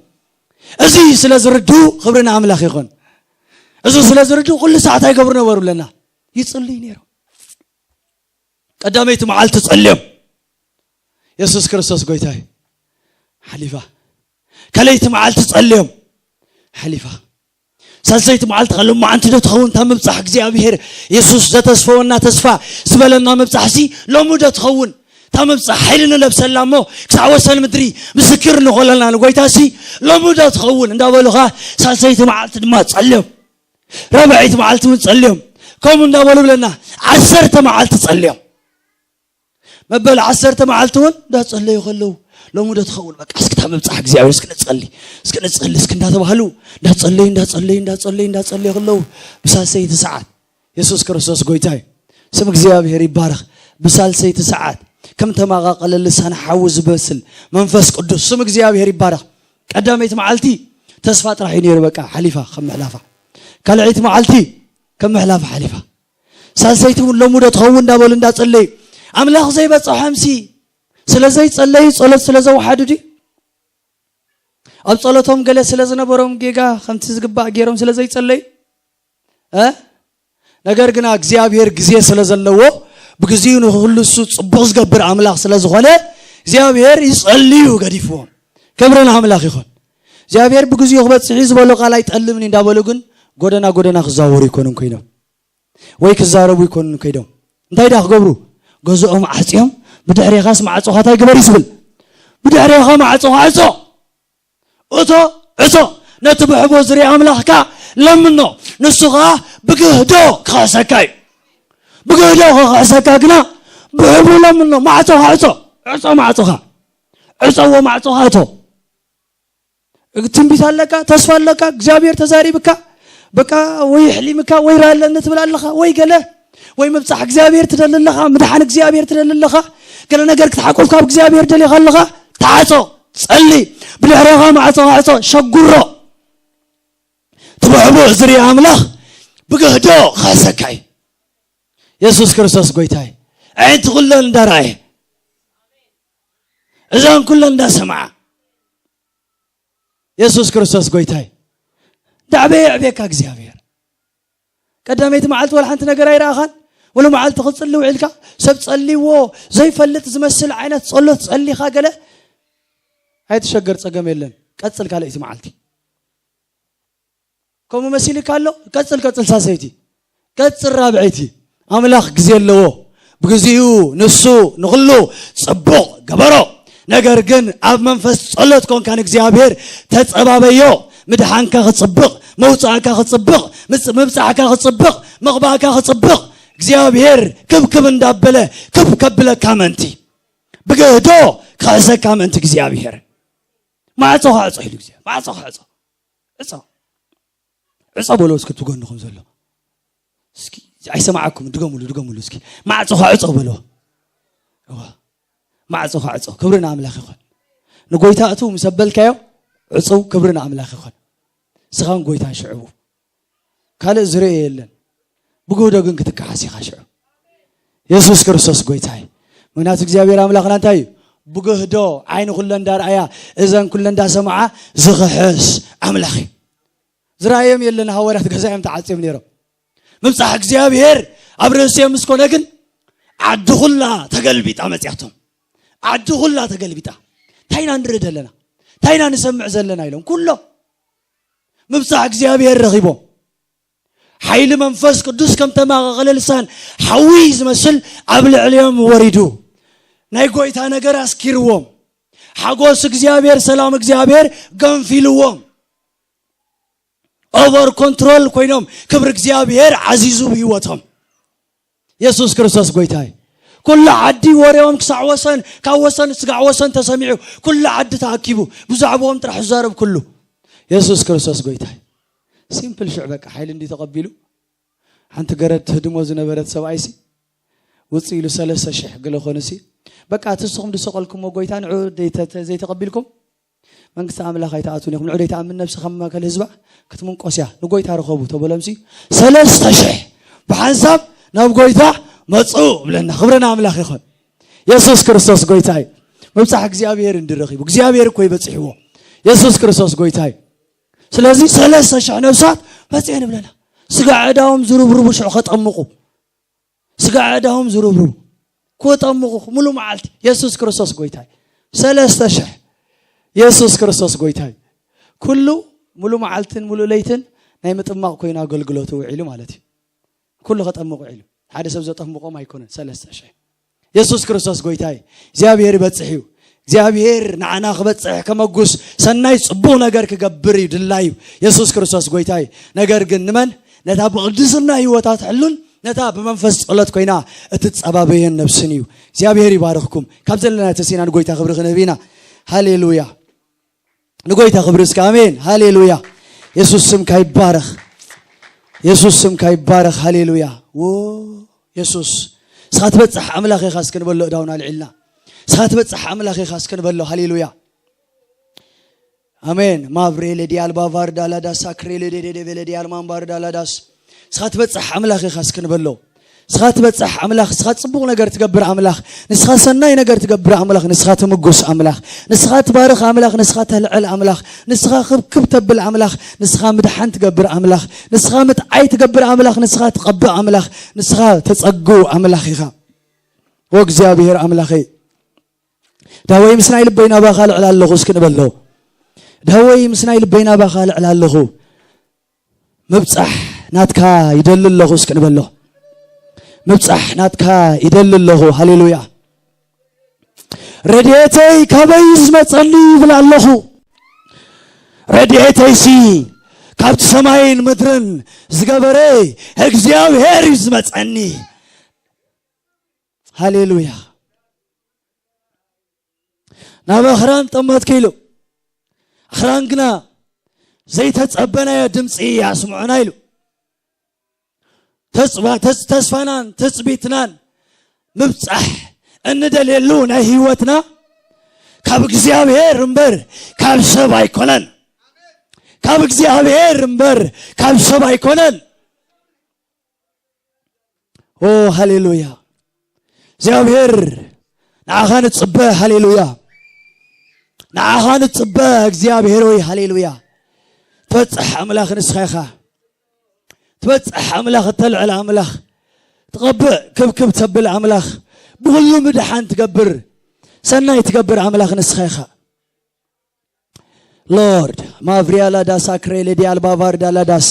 እዚ ስለ ዝርድኡ ክብሪ ንኣምላኽ ይኹን። እዚ ስለ ዝርድኡ ኩሉ ሰዓት ኣይገብሩ ነበሩ ብለና። ይጽልዩ ነይሮም። ቀዳመይቲ መዓልቲ ጸልዮም፣ የሱስ ክርስቶስ ጎይታይ ሓሊፋ። ካልኣይቲ መዓልቲ ጸልዮም፣ ሓሊፋ። ሳልሰይቲ መዓልቲ ካብ ሎማዓንቲ ዶ ትኸውን እታ ምብጻሕ እግዚኣብሔር የሱስ ዘተስፈወና ተስፋ ዝበለና ምብጻሕሲ ሎሚ ዶ ትኸውን? እታ ምብጻሕ ሓይሊ ንለብሰላ እሞ ክሳዕ ወሰን ምድሪ ምስክር ንኾለና ንጎይታሲ ሎሚ ዶ ትኸውን እንዳበሉኻ ሳልሰይቲ መዓልቲ ድማ ጸልዮም። ራብዐይቲ መዓልቲ እውን ጸልዮም። ከምኡ እንዳበሉ ብለና ዓሰርተ መዓልቲ ጸልዮም። መበል ዓሰርተ መዓልቲ እውን እንዳጸለዩ ከለዉ ሎሚ ዶ ትኸውን በቃ እስኪ እታ ምብጻሕ እግዚኣብሔር እስኪ ንጸሊ እስኪ ንጸሊ እስኪ እንዳተባህሉ እንዳጸለዩ እንዳጸለዩ እንዳጸለዩ እንዳጸለዩ ከለዉ ብሳልሰይቲ ሰዓት የሱስ ክርስቶስ ጎይታ እዩ። ስም እግዚኣብሔር ይባረኽ። ብሳልሰይቲ ሰዓት ከም ተማቓቐለ ልሳን ሓዊ ዝመስል መንፈስ ቅዱስ ስም እግዚኣብሔር ይባረኽ። ቀዳመይቲ መዓልቲ ተስፋ ጥራሕ እዩ ነይሩ፣ በቃ ሓሊፋ ከም ምሕላፋ። ካልኣይቲ መዓልቲ ከም ምሕላፋ ሓሊፋ። ሳልሰይቲ እውን ሎሚ ዶ ትኸውን እንዳበሉ እንዳጸለዩ ኣምላኽ ዘይበጽሖምሲ ስለ ዘይጸለዩ ጸሎት ስለ ዘወሓዱ ድዩ? ኣብ ጸሎቶም ገለ ስለ ዝነበሮም ጌጋ ከምቲ ዝግባእ ገይሮም ስለ ዘይጸለዩ እ? ነገር ግና እግዚኣብሔር ግዜ ስለ ዘለዎ ብግዚኡ ንኹሉ እሱ ጽቡቕ ዝገብር ኣምላኽ ስለ ዝኾነ እግዚኣብሔር ይጸልዩ ገዲፍዎም። ክብሪ ንኣምላኽ ይኹን። እግዚኣብሔር ብግዚኡ ክበጽሕ እዩ ዝበሎ ቃል ኣይጠልምን እዩ እንዳበሉ ግን ጎደና ጎደና ክዛወሩ ይኮኑን ኮይኖም ወይ ክዛረቡ ይኮኑን ከይዶም እንታይ ዳ ክገብሩ? ገዝኦም ዓጽዮም ብድሕሬኻስ ማዕጾኻ እንታይ ግበር እዩ ዝብል? ብድሕሬኻ ማዕጾኻ ዕጾ። እቶ ዕጾ ነቲ ብሕቦ ዝርኢ ኣምላኽካ ለምኖ፣ ንሱ ኸዓ ብግህዶ ክኸሰካ እዩ። ብግህዶ ክኸሰካ ግና ብሕቡ ለምኖ፣ ማዕጾኻ ዕጾ፣ ዕጾ ማዕጾኻ፣ ዕጾዎ ማዕጾኻ እቶ። ትንቢት ኣለካ፣ ተስፋ ኣለካ፣ እግዚኣብሔር ተዛሪብካ፣ በቃ ወይ ሕሊምካ ወይ ራእይ ኣለኒ ትብል ኣለኻ ወይ ገለ ወይ ምብጻሕ እግዚኣብሔር ትደሊ ኣለኻ፣ ምድሓን እግዚኣብሔር ትደሊ ኣለኻ፣ ገለ ነገር ክትሓቁፍ ካብ እግዚኣብሔር ደሊኻ ኣለኻ፣ ተዓጾ፣ ጸሊ፣ ብድሕሬኻ ማዕጾ ካዕጾ፣ ሸጉሮ። እቲ ብሕቡእ ዝርኢ ኣምላኽ ብግህዶ ክኸሰካ እዩ። የሱስ ክርስቶስ ጎይታ እዩ። ኣዒንቲ ኩለን እንዳረኣየ፣ እዛን ኩለን እንዳሰምዓ፣ የሱስ ክርስቶስ ጎይታ እዩ። ዳዕበ የዕቤካ እግዚኣብሔር። ቀዳመይቲ መዓልቲ ወላ ሓንቲ ነገር ኣይረኣኻን። ወላ መዓልቲ ክትጽሊ ውዒልካ፣ ሰብ ጸልይዎ ዘይፈልጥ ዝመስል ዓይነት ጸሎት ጸሊኻ ገለ ኣይትሸገር፣ ጸገም የለን። ቀጽል ካልኣይቲ መዓልቲ። ከምኡ መሲልካ ኣሎ፣ ቀጽል፣ ቀጽል ሳልሰይቲ፣ ቀጽል ራብዐይቲ። ኣምላኽ ግዜ ኣለዎ። ብግዚኡ ንሱ ንኹሉ ጽቡቕ ገበሮ። ነገር ግን ኣብ መንፈስ ጸሎት ኮንካ ንእግዚኣብሔር ተጸባበዮ። ምድሓንካ ክጽብቕ፣ መውጻእካ ክጽብቕ፣ ምጽ-፣ ምብጻሕካ ክጽብቕ፣ ምቕባእካ ክጽብቕ፣ እግዚኣብሔር ክብክብ እንዳበለ ክብ ከብለካ ምእንቲ፣ ብግህዶ ክሕዘካ ምእንቲ እግዚኣብሔር። ማዕጾ ክዕጾ ኢሉ እግዚኣብሔር። ማዕጾ ክዕጾ። ዕጾ። ዕጾ በሎ እስኪ ትጎንኹም ዘሎ። እስኪ ኣይሰማዓኩም፣ ድገሙሉ፣ ድገሙሉ እስኪ። ማዕጾ ክዕጾ በሎ። እዋ። ማዕጾ ክዕጾ። ክብሪ ንኣምላኽ ይኹን። ንጎይታ እቱ ምስ ኣበልካዮ ዕጹው፣ ክብሪ ንኣምላኽ ይኹን። ስኻን ጎይታን ሽዕቡ። ካልእ ዝርእ የለን። ብግህዶ ግን ክትከሓስ ኢኻ ሽዑ። የሱስ ክርስቶስ ጎይታ እዩ። ምኽንያቱ እግዚኣብሔር ኣምላኽና እንታይ እዩ? ብግህዶ ዓይኒ ኩለ እንዳርኣያ፣ እዘን ኩለ እንዳሰምዓ ዝኽሕስ ኣምላኽ እዩ። ዝረኣዮም የለን። ሃዋርያት ገዛ እዮም ተዓጽዮም ነይሮም። ምብጻሕ እግዚኣብሔር ኣብ ርእሲኦም ምስ ኮነ ግን ዓዲ ኩላ ተገልቢጣ መጽያቶም። ዓዲ ኩላ ተገልቢጣ። እንታይ ኢና ንርኢ ዘለና? እንታይ ኢና ንሰምዕ ዘለና? ኢሎም ኩሎም ምብጻሕ እግዚኣብሔር ረኺቦም። ሓይሊ መንፈስ ቅዱስ ከም ተማቐቐለ ልሳን ሓዊ ዝመስል ኣብ ልዕሊኦም ወሪዱ። ናይ ጎይታ ነገር ኣስኪርዎም። ሓጎስ እግዚኣብሔር፣ ሰላም እግዚኣብሔር ገንፊልዎም። ኦቨር ኮንትሮል ኮይኖም ክብሪ እግዚኣብሔር ዓዚዙ ብህይወቶም። የሱስ ክርስቶስ ጎይታ እዩ። ኩሉ ዓዲ ወሬኦም ክሳዕ ወሰን፣ ካብ ወሰን ስጋዕ ወሰን ተሰሚዑ፣ ኩሉ ዓዲ ተኣኪቡ፣ ብዛዕባኦም ጥራሕ ዝዛረብ ኩሉ። የሱስ ክርስቶስ ጎይታ እዩ። ሲምፕል ሽዕ በቃ ሓይሊ እንዲ ተቐቢሉ፣ ሓንቲ ገረድ ትህድሞ ዝነበረት ሰብኣይሲ፣ ውጽእ ኢሉ ሰለስተ ሽሕ ገለ ኾኑሲ፣ በቃ እቲ ንስኹም ዝሰቐልኩሞ ጎይታ ንዑ ደይተ-፣ ዘይተቐቢልኩም፣ መንግስቲ ኣምላኽ ኣይትኣትዉን ኢኹም። ንዑ ደይትኣምን ነብሲ ከም ማእከል ህዝባ ክትምንቆስ እያ። ንጎይታ ርኸቡ ተበሎምሲ፣ ሰለስተ ሽሕ ብሓንሳብ ናብ ጎይታ መጹ ብለና። ክብሪ ንኣምላኽ ይኹን። የሱስ ክርስቶስ ጎይታ እዩ። ምብጻሕ እግዚኣብሔር እንዲ ረኺቡ፣ እግዚኣብሔር እኮ እዩ በጺሕዎ። የሱስ ክርስቶስ ጎይታ እዩ። ስለዚ ሰለስተ ሽሕ ነብሳት መጺኤን ይብለና። ስጋ ዕዳዎም ዝርብርቡ ሽዑ ከጠምቑ። ስጋ ዕዳዎም ዝርብርቡ። ክጠምቑ ሙሉ መዓልቲ። የሱስ ክርስቶስ ጎይታ እዩ። ሰለስተ ሽሕ። የሱስ ክርስቶስ ጎይታ እዩ። ኩሉ ሙሉ መዓልትን ሙሉ ለይትን ናይ ምጥማቕ ኮይኑ ኣገልግሎቱ ውዒሉ ማለት እዩ። ኩሉ ከጠምቕ ውዒሉ። ሓደ ሰብ ዘጠምቖም ኣይኮነን። ሰለስተ ሽሕ። የሱስ ክርስቶስ ጎይታ እዩ። እግዚኣብሔር ይበጽሕ እዩ። እግዚኣብሔር ንዓና ክበጽሕ፣ ከመጉስ፣ ሰናይ ጽቡቕ ነገር ክገብር እዩ ድላዩ። የሱስ ክርስቶስ ጎይታ እዩ። ነገር ግን ንመን? ነታ ብቕድስና ህይወታ ትሕሉን ነታ ብመንፈስ ጸሎት ኮይና እትጸባበየን ነብስን እዩ። እግዚኣብሔር ይባርኽኩም። ካብ ዘለና ተሲና ንጎይታ ክብሪ ክንህብ ኢና። ሃሌሉያ። ንጎይታ ክብሪ እስከ ኣሜን። ሃሌሉያ። የሱስ ስምካ ይባረኽ። የሱስ ስምካ ይባረኽ። ሃሌሉያ። ዎ የሱስ፣ ንስኻ ትበጽሕ ኣምላኽ ኢኻ እስከ ንበሎ እዳውና ኣልዒልና። ንስኻ ትበጽሕ ኣምላኽ ኢኻ እስከ ንበሎ። ሃሌሉያ። ኣሜን። ማብሬ ለዲያል ባቫር ዳላዳስ፣ ሳክሬ ለደደደ በለ ዲያል ማንባር ዳላዳስ። ንስኻ ትበጽሕ ኣምላኽ ኢኻ እስከ ንበሎ። ንስኻ ትበጽሕ ኣምላኽ፣ ንስኻ ጽቡቕ ነገር ትገብር ኣምላኽ፣ ንስኻ ሰናይ ነገር ትገብር ኣምላኽ፣ ንስኻ ትምጉስ ኣምላኽ፣ ንስኻ ትባርኽ ኣምላኽ፣ ንስኻ ተልዕል ኣምላኽ፣ ንስኻ ክብክብ ተብል ኣምላኽ፣ ንስኻ ምድሓን ትገብር ኣምላኽ፣ ንስኻ ምጥዓይ ትገብር ኣምላኽ፣ ንስኻ ትቐብእ ኣምላኽ፣ ንስኻ ተጸጉ ኣምላኽ ኢኻ። ኦ እግዚኣብሔር ኣምላኸይ፣ ዳወይ ምስ ናይ ልበይ ናባኻ ልዕል ኣለኹ እስኪ ንበሎ። ዳወይ ምስ ናይ ልበይ ናባኻ ልዕል ኣለኹ። ምብጻሕ ናትካ ይደሊ ኣለኹ እስኪ ንበሎ። ምብጻሕ ናትካ ይደሊ ኣለኹ። ሃሌሉያ። ረድኤተይ ካበይ ዝመጸኒ ይብል ኣለኹ። ረድኤተይሲ ካብቲ ሰማይን ምድርን ዝገበረ እግዚኣብሔር እዩ ዝመጸኒ። ሃሌሉያ። ናብ ኣኽራን ጠመትኪ ኢሉ፣ ኣኽራን ግና ዘይተጸበናዮ ድምጺ ኣስምዑና ኢሉ። ተጽባ-፣ ተጽ-፣ ተስፋናን ትጽቢትናን ምብጻሕ እንደልየሉ ናይ ህይወትና ካብ እግዚኣብሔር እምበር ካብ ሰብ ኣይኮነን። ካብ እግዚኣብሔር እምበር ካብ ሰብ ኣይኮነን። ኦ ሃሌሉያ። እግዚኣብሔር ንዓኻ ንጽበ። ሃሌሉያ። ንዓኻ ንጽበ እግዚኣብሔር ወይ። ሃሌሉያ። ትበጽሕ ኣምላኽ ንስኻ ኢኻ። ትበጽሕ ኣምላኽ፣ እተልዕል ኣምላኽ፣ ትቐብእ ክብክብ ተብል ኣምላኽ፣ ብኹሉ ምድሓን ትገብር፣ ሰናይ ትገብር ኣምላኽ ንስኻ ኢኻ። ሎርድ ማቭሪያ ላዳስ፣ ኣክሬ ለዲያል ባቫር ዳላዳስ፣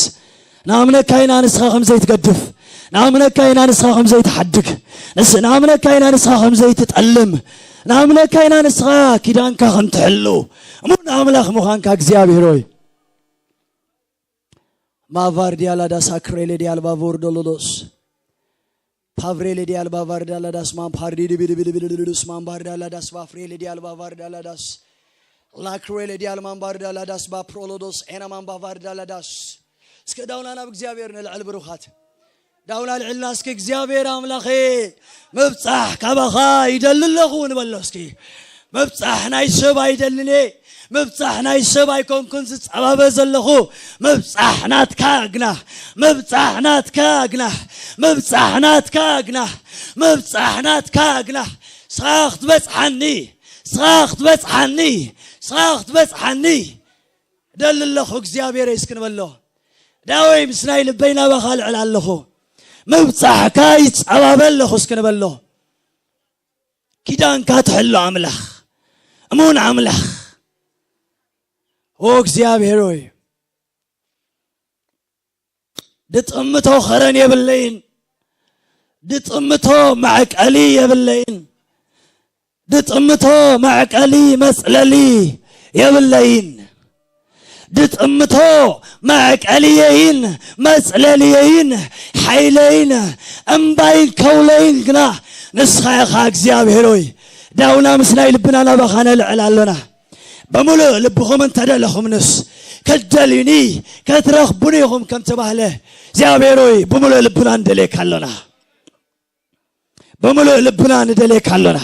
ንኣምነካ ኢና ንስኻ ከም ዘይትገድፍ፣ ንኣምነካ ኢና ንስኻ ከም ዘይትሓድግ፣ ንስ-፣ ንኣምነካ ኢና ንስኻ ከም ዘይትጠልም፣ ንኣምለካ ኢና ንስኻ ኪዳንካ ክንትሕሉ እሙን ኣምላኽ ምዃንካ እግዚኣብሔር ሆይ። ማቫርዲያ ላዳስ ኣክሬሌ ዲያልባ ቮርዶሎዶስ ፓቭሬሌ ዲያልባ ቫርዳ ላዳስ ማምፓርዲ ድብድብድብድብድስ ማምባርዳ ላዳስ ባፍሬሌ ዲያልባ ቫርዳ ላዳስ ላክሬሌ ዲያል ማምባርዳ ላዳስ ባፕሮሎዶስ ኤና ማምባ ቫርዳ ላዳስ። እስከ ዳውና ናብ እግዚኣብሔር ንልዕል ብሩኻት። ዳውና ልዕልና እስኪ እግዚኣብሔር ኣምላኸ ምብጻሕ ካባኻ ይደሊ ኣለኹ ንበሎ እስኪ። ምብጻሕ ናይ ሰብ ኣይደልን እየ። ምብጻሕ ናይ ሰብ ኣይኮንኩን ዝጸባበ ዘለኹ። ምብጻሕ ናትካ ግና፣ ምብጻሕ ናትካ ግና፣ ምብጻሕ ናትካ ግና፣ ምብጻሕ ናትካ ግና። ስኻ ክትበጽሓኒ፣ ስኻ ክትበጽሓኒ፣ ስኻ ክትበጽሓኒ። ደሊ ኣለኹ እግዚኣብሔረይ እስኪ ንበሎ። ዳወይ ምስ ናይ ልበይ ናባኻ ልዕል ኣለኹ። ምብጻሕካ ይጸባበ ኣለኹ እስኪ ንበሎ። ኪዳንካ ትሕሎ ኣምላኽ፣ እሙን ኣምላኽ። ኦ እግዚኣብሔር ሆይ፣ ድጥምቶ ኸረን የብለይን፣ ድጥምቶ መዕቀሊ የብለይን፣ ድጥምቶ መዕቀሊ መጽለሊ የብለይን። ድጥምቶ መዕቀልየይን መጽለልየይን ሓይለይን እምባይን ከውለይን ግና ንስኻ ኢኻ እግዚኣብሔር ሆይ። ዳውና ምስ ናይ ልብና ናባኻ ነልዕል ኣሎና። ብምሉእ ልብኹም እንተደለኹምንስ ክትደልዩኒ ክትረኽቡኒ ኢኹም ከም ተባህለ እግዚኣብሔር ሆይ ብምሉእ ልብና ንደልየካ ኣሎና። ብምሉእ ልብና ንደልየካ ኣሎና።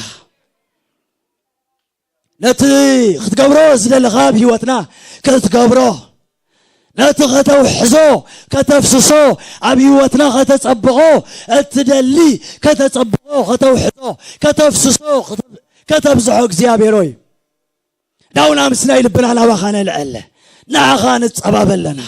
ነቲ ክትገብሮ ዝደለኻ ኣብ ህይወትና ክትገብሮ፣ ነቲ ከተውሕዞ ከተፍስሶ፣ ኣብ ህይወትና ከተጸብቖ እትደሊ ከተጸብቖ፣ ከተውሕዞ ከተፍስሶ፣ ከተብዝሖ እግዚኣብሔር ሆይ ዳውና ምስ ናይ ልብና ናባኻ ነልዕል። ንዓኻ ንጸባበ ኣለና።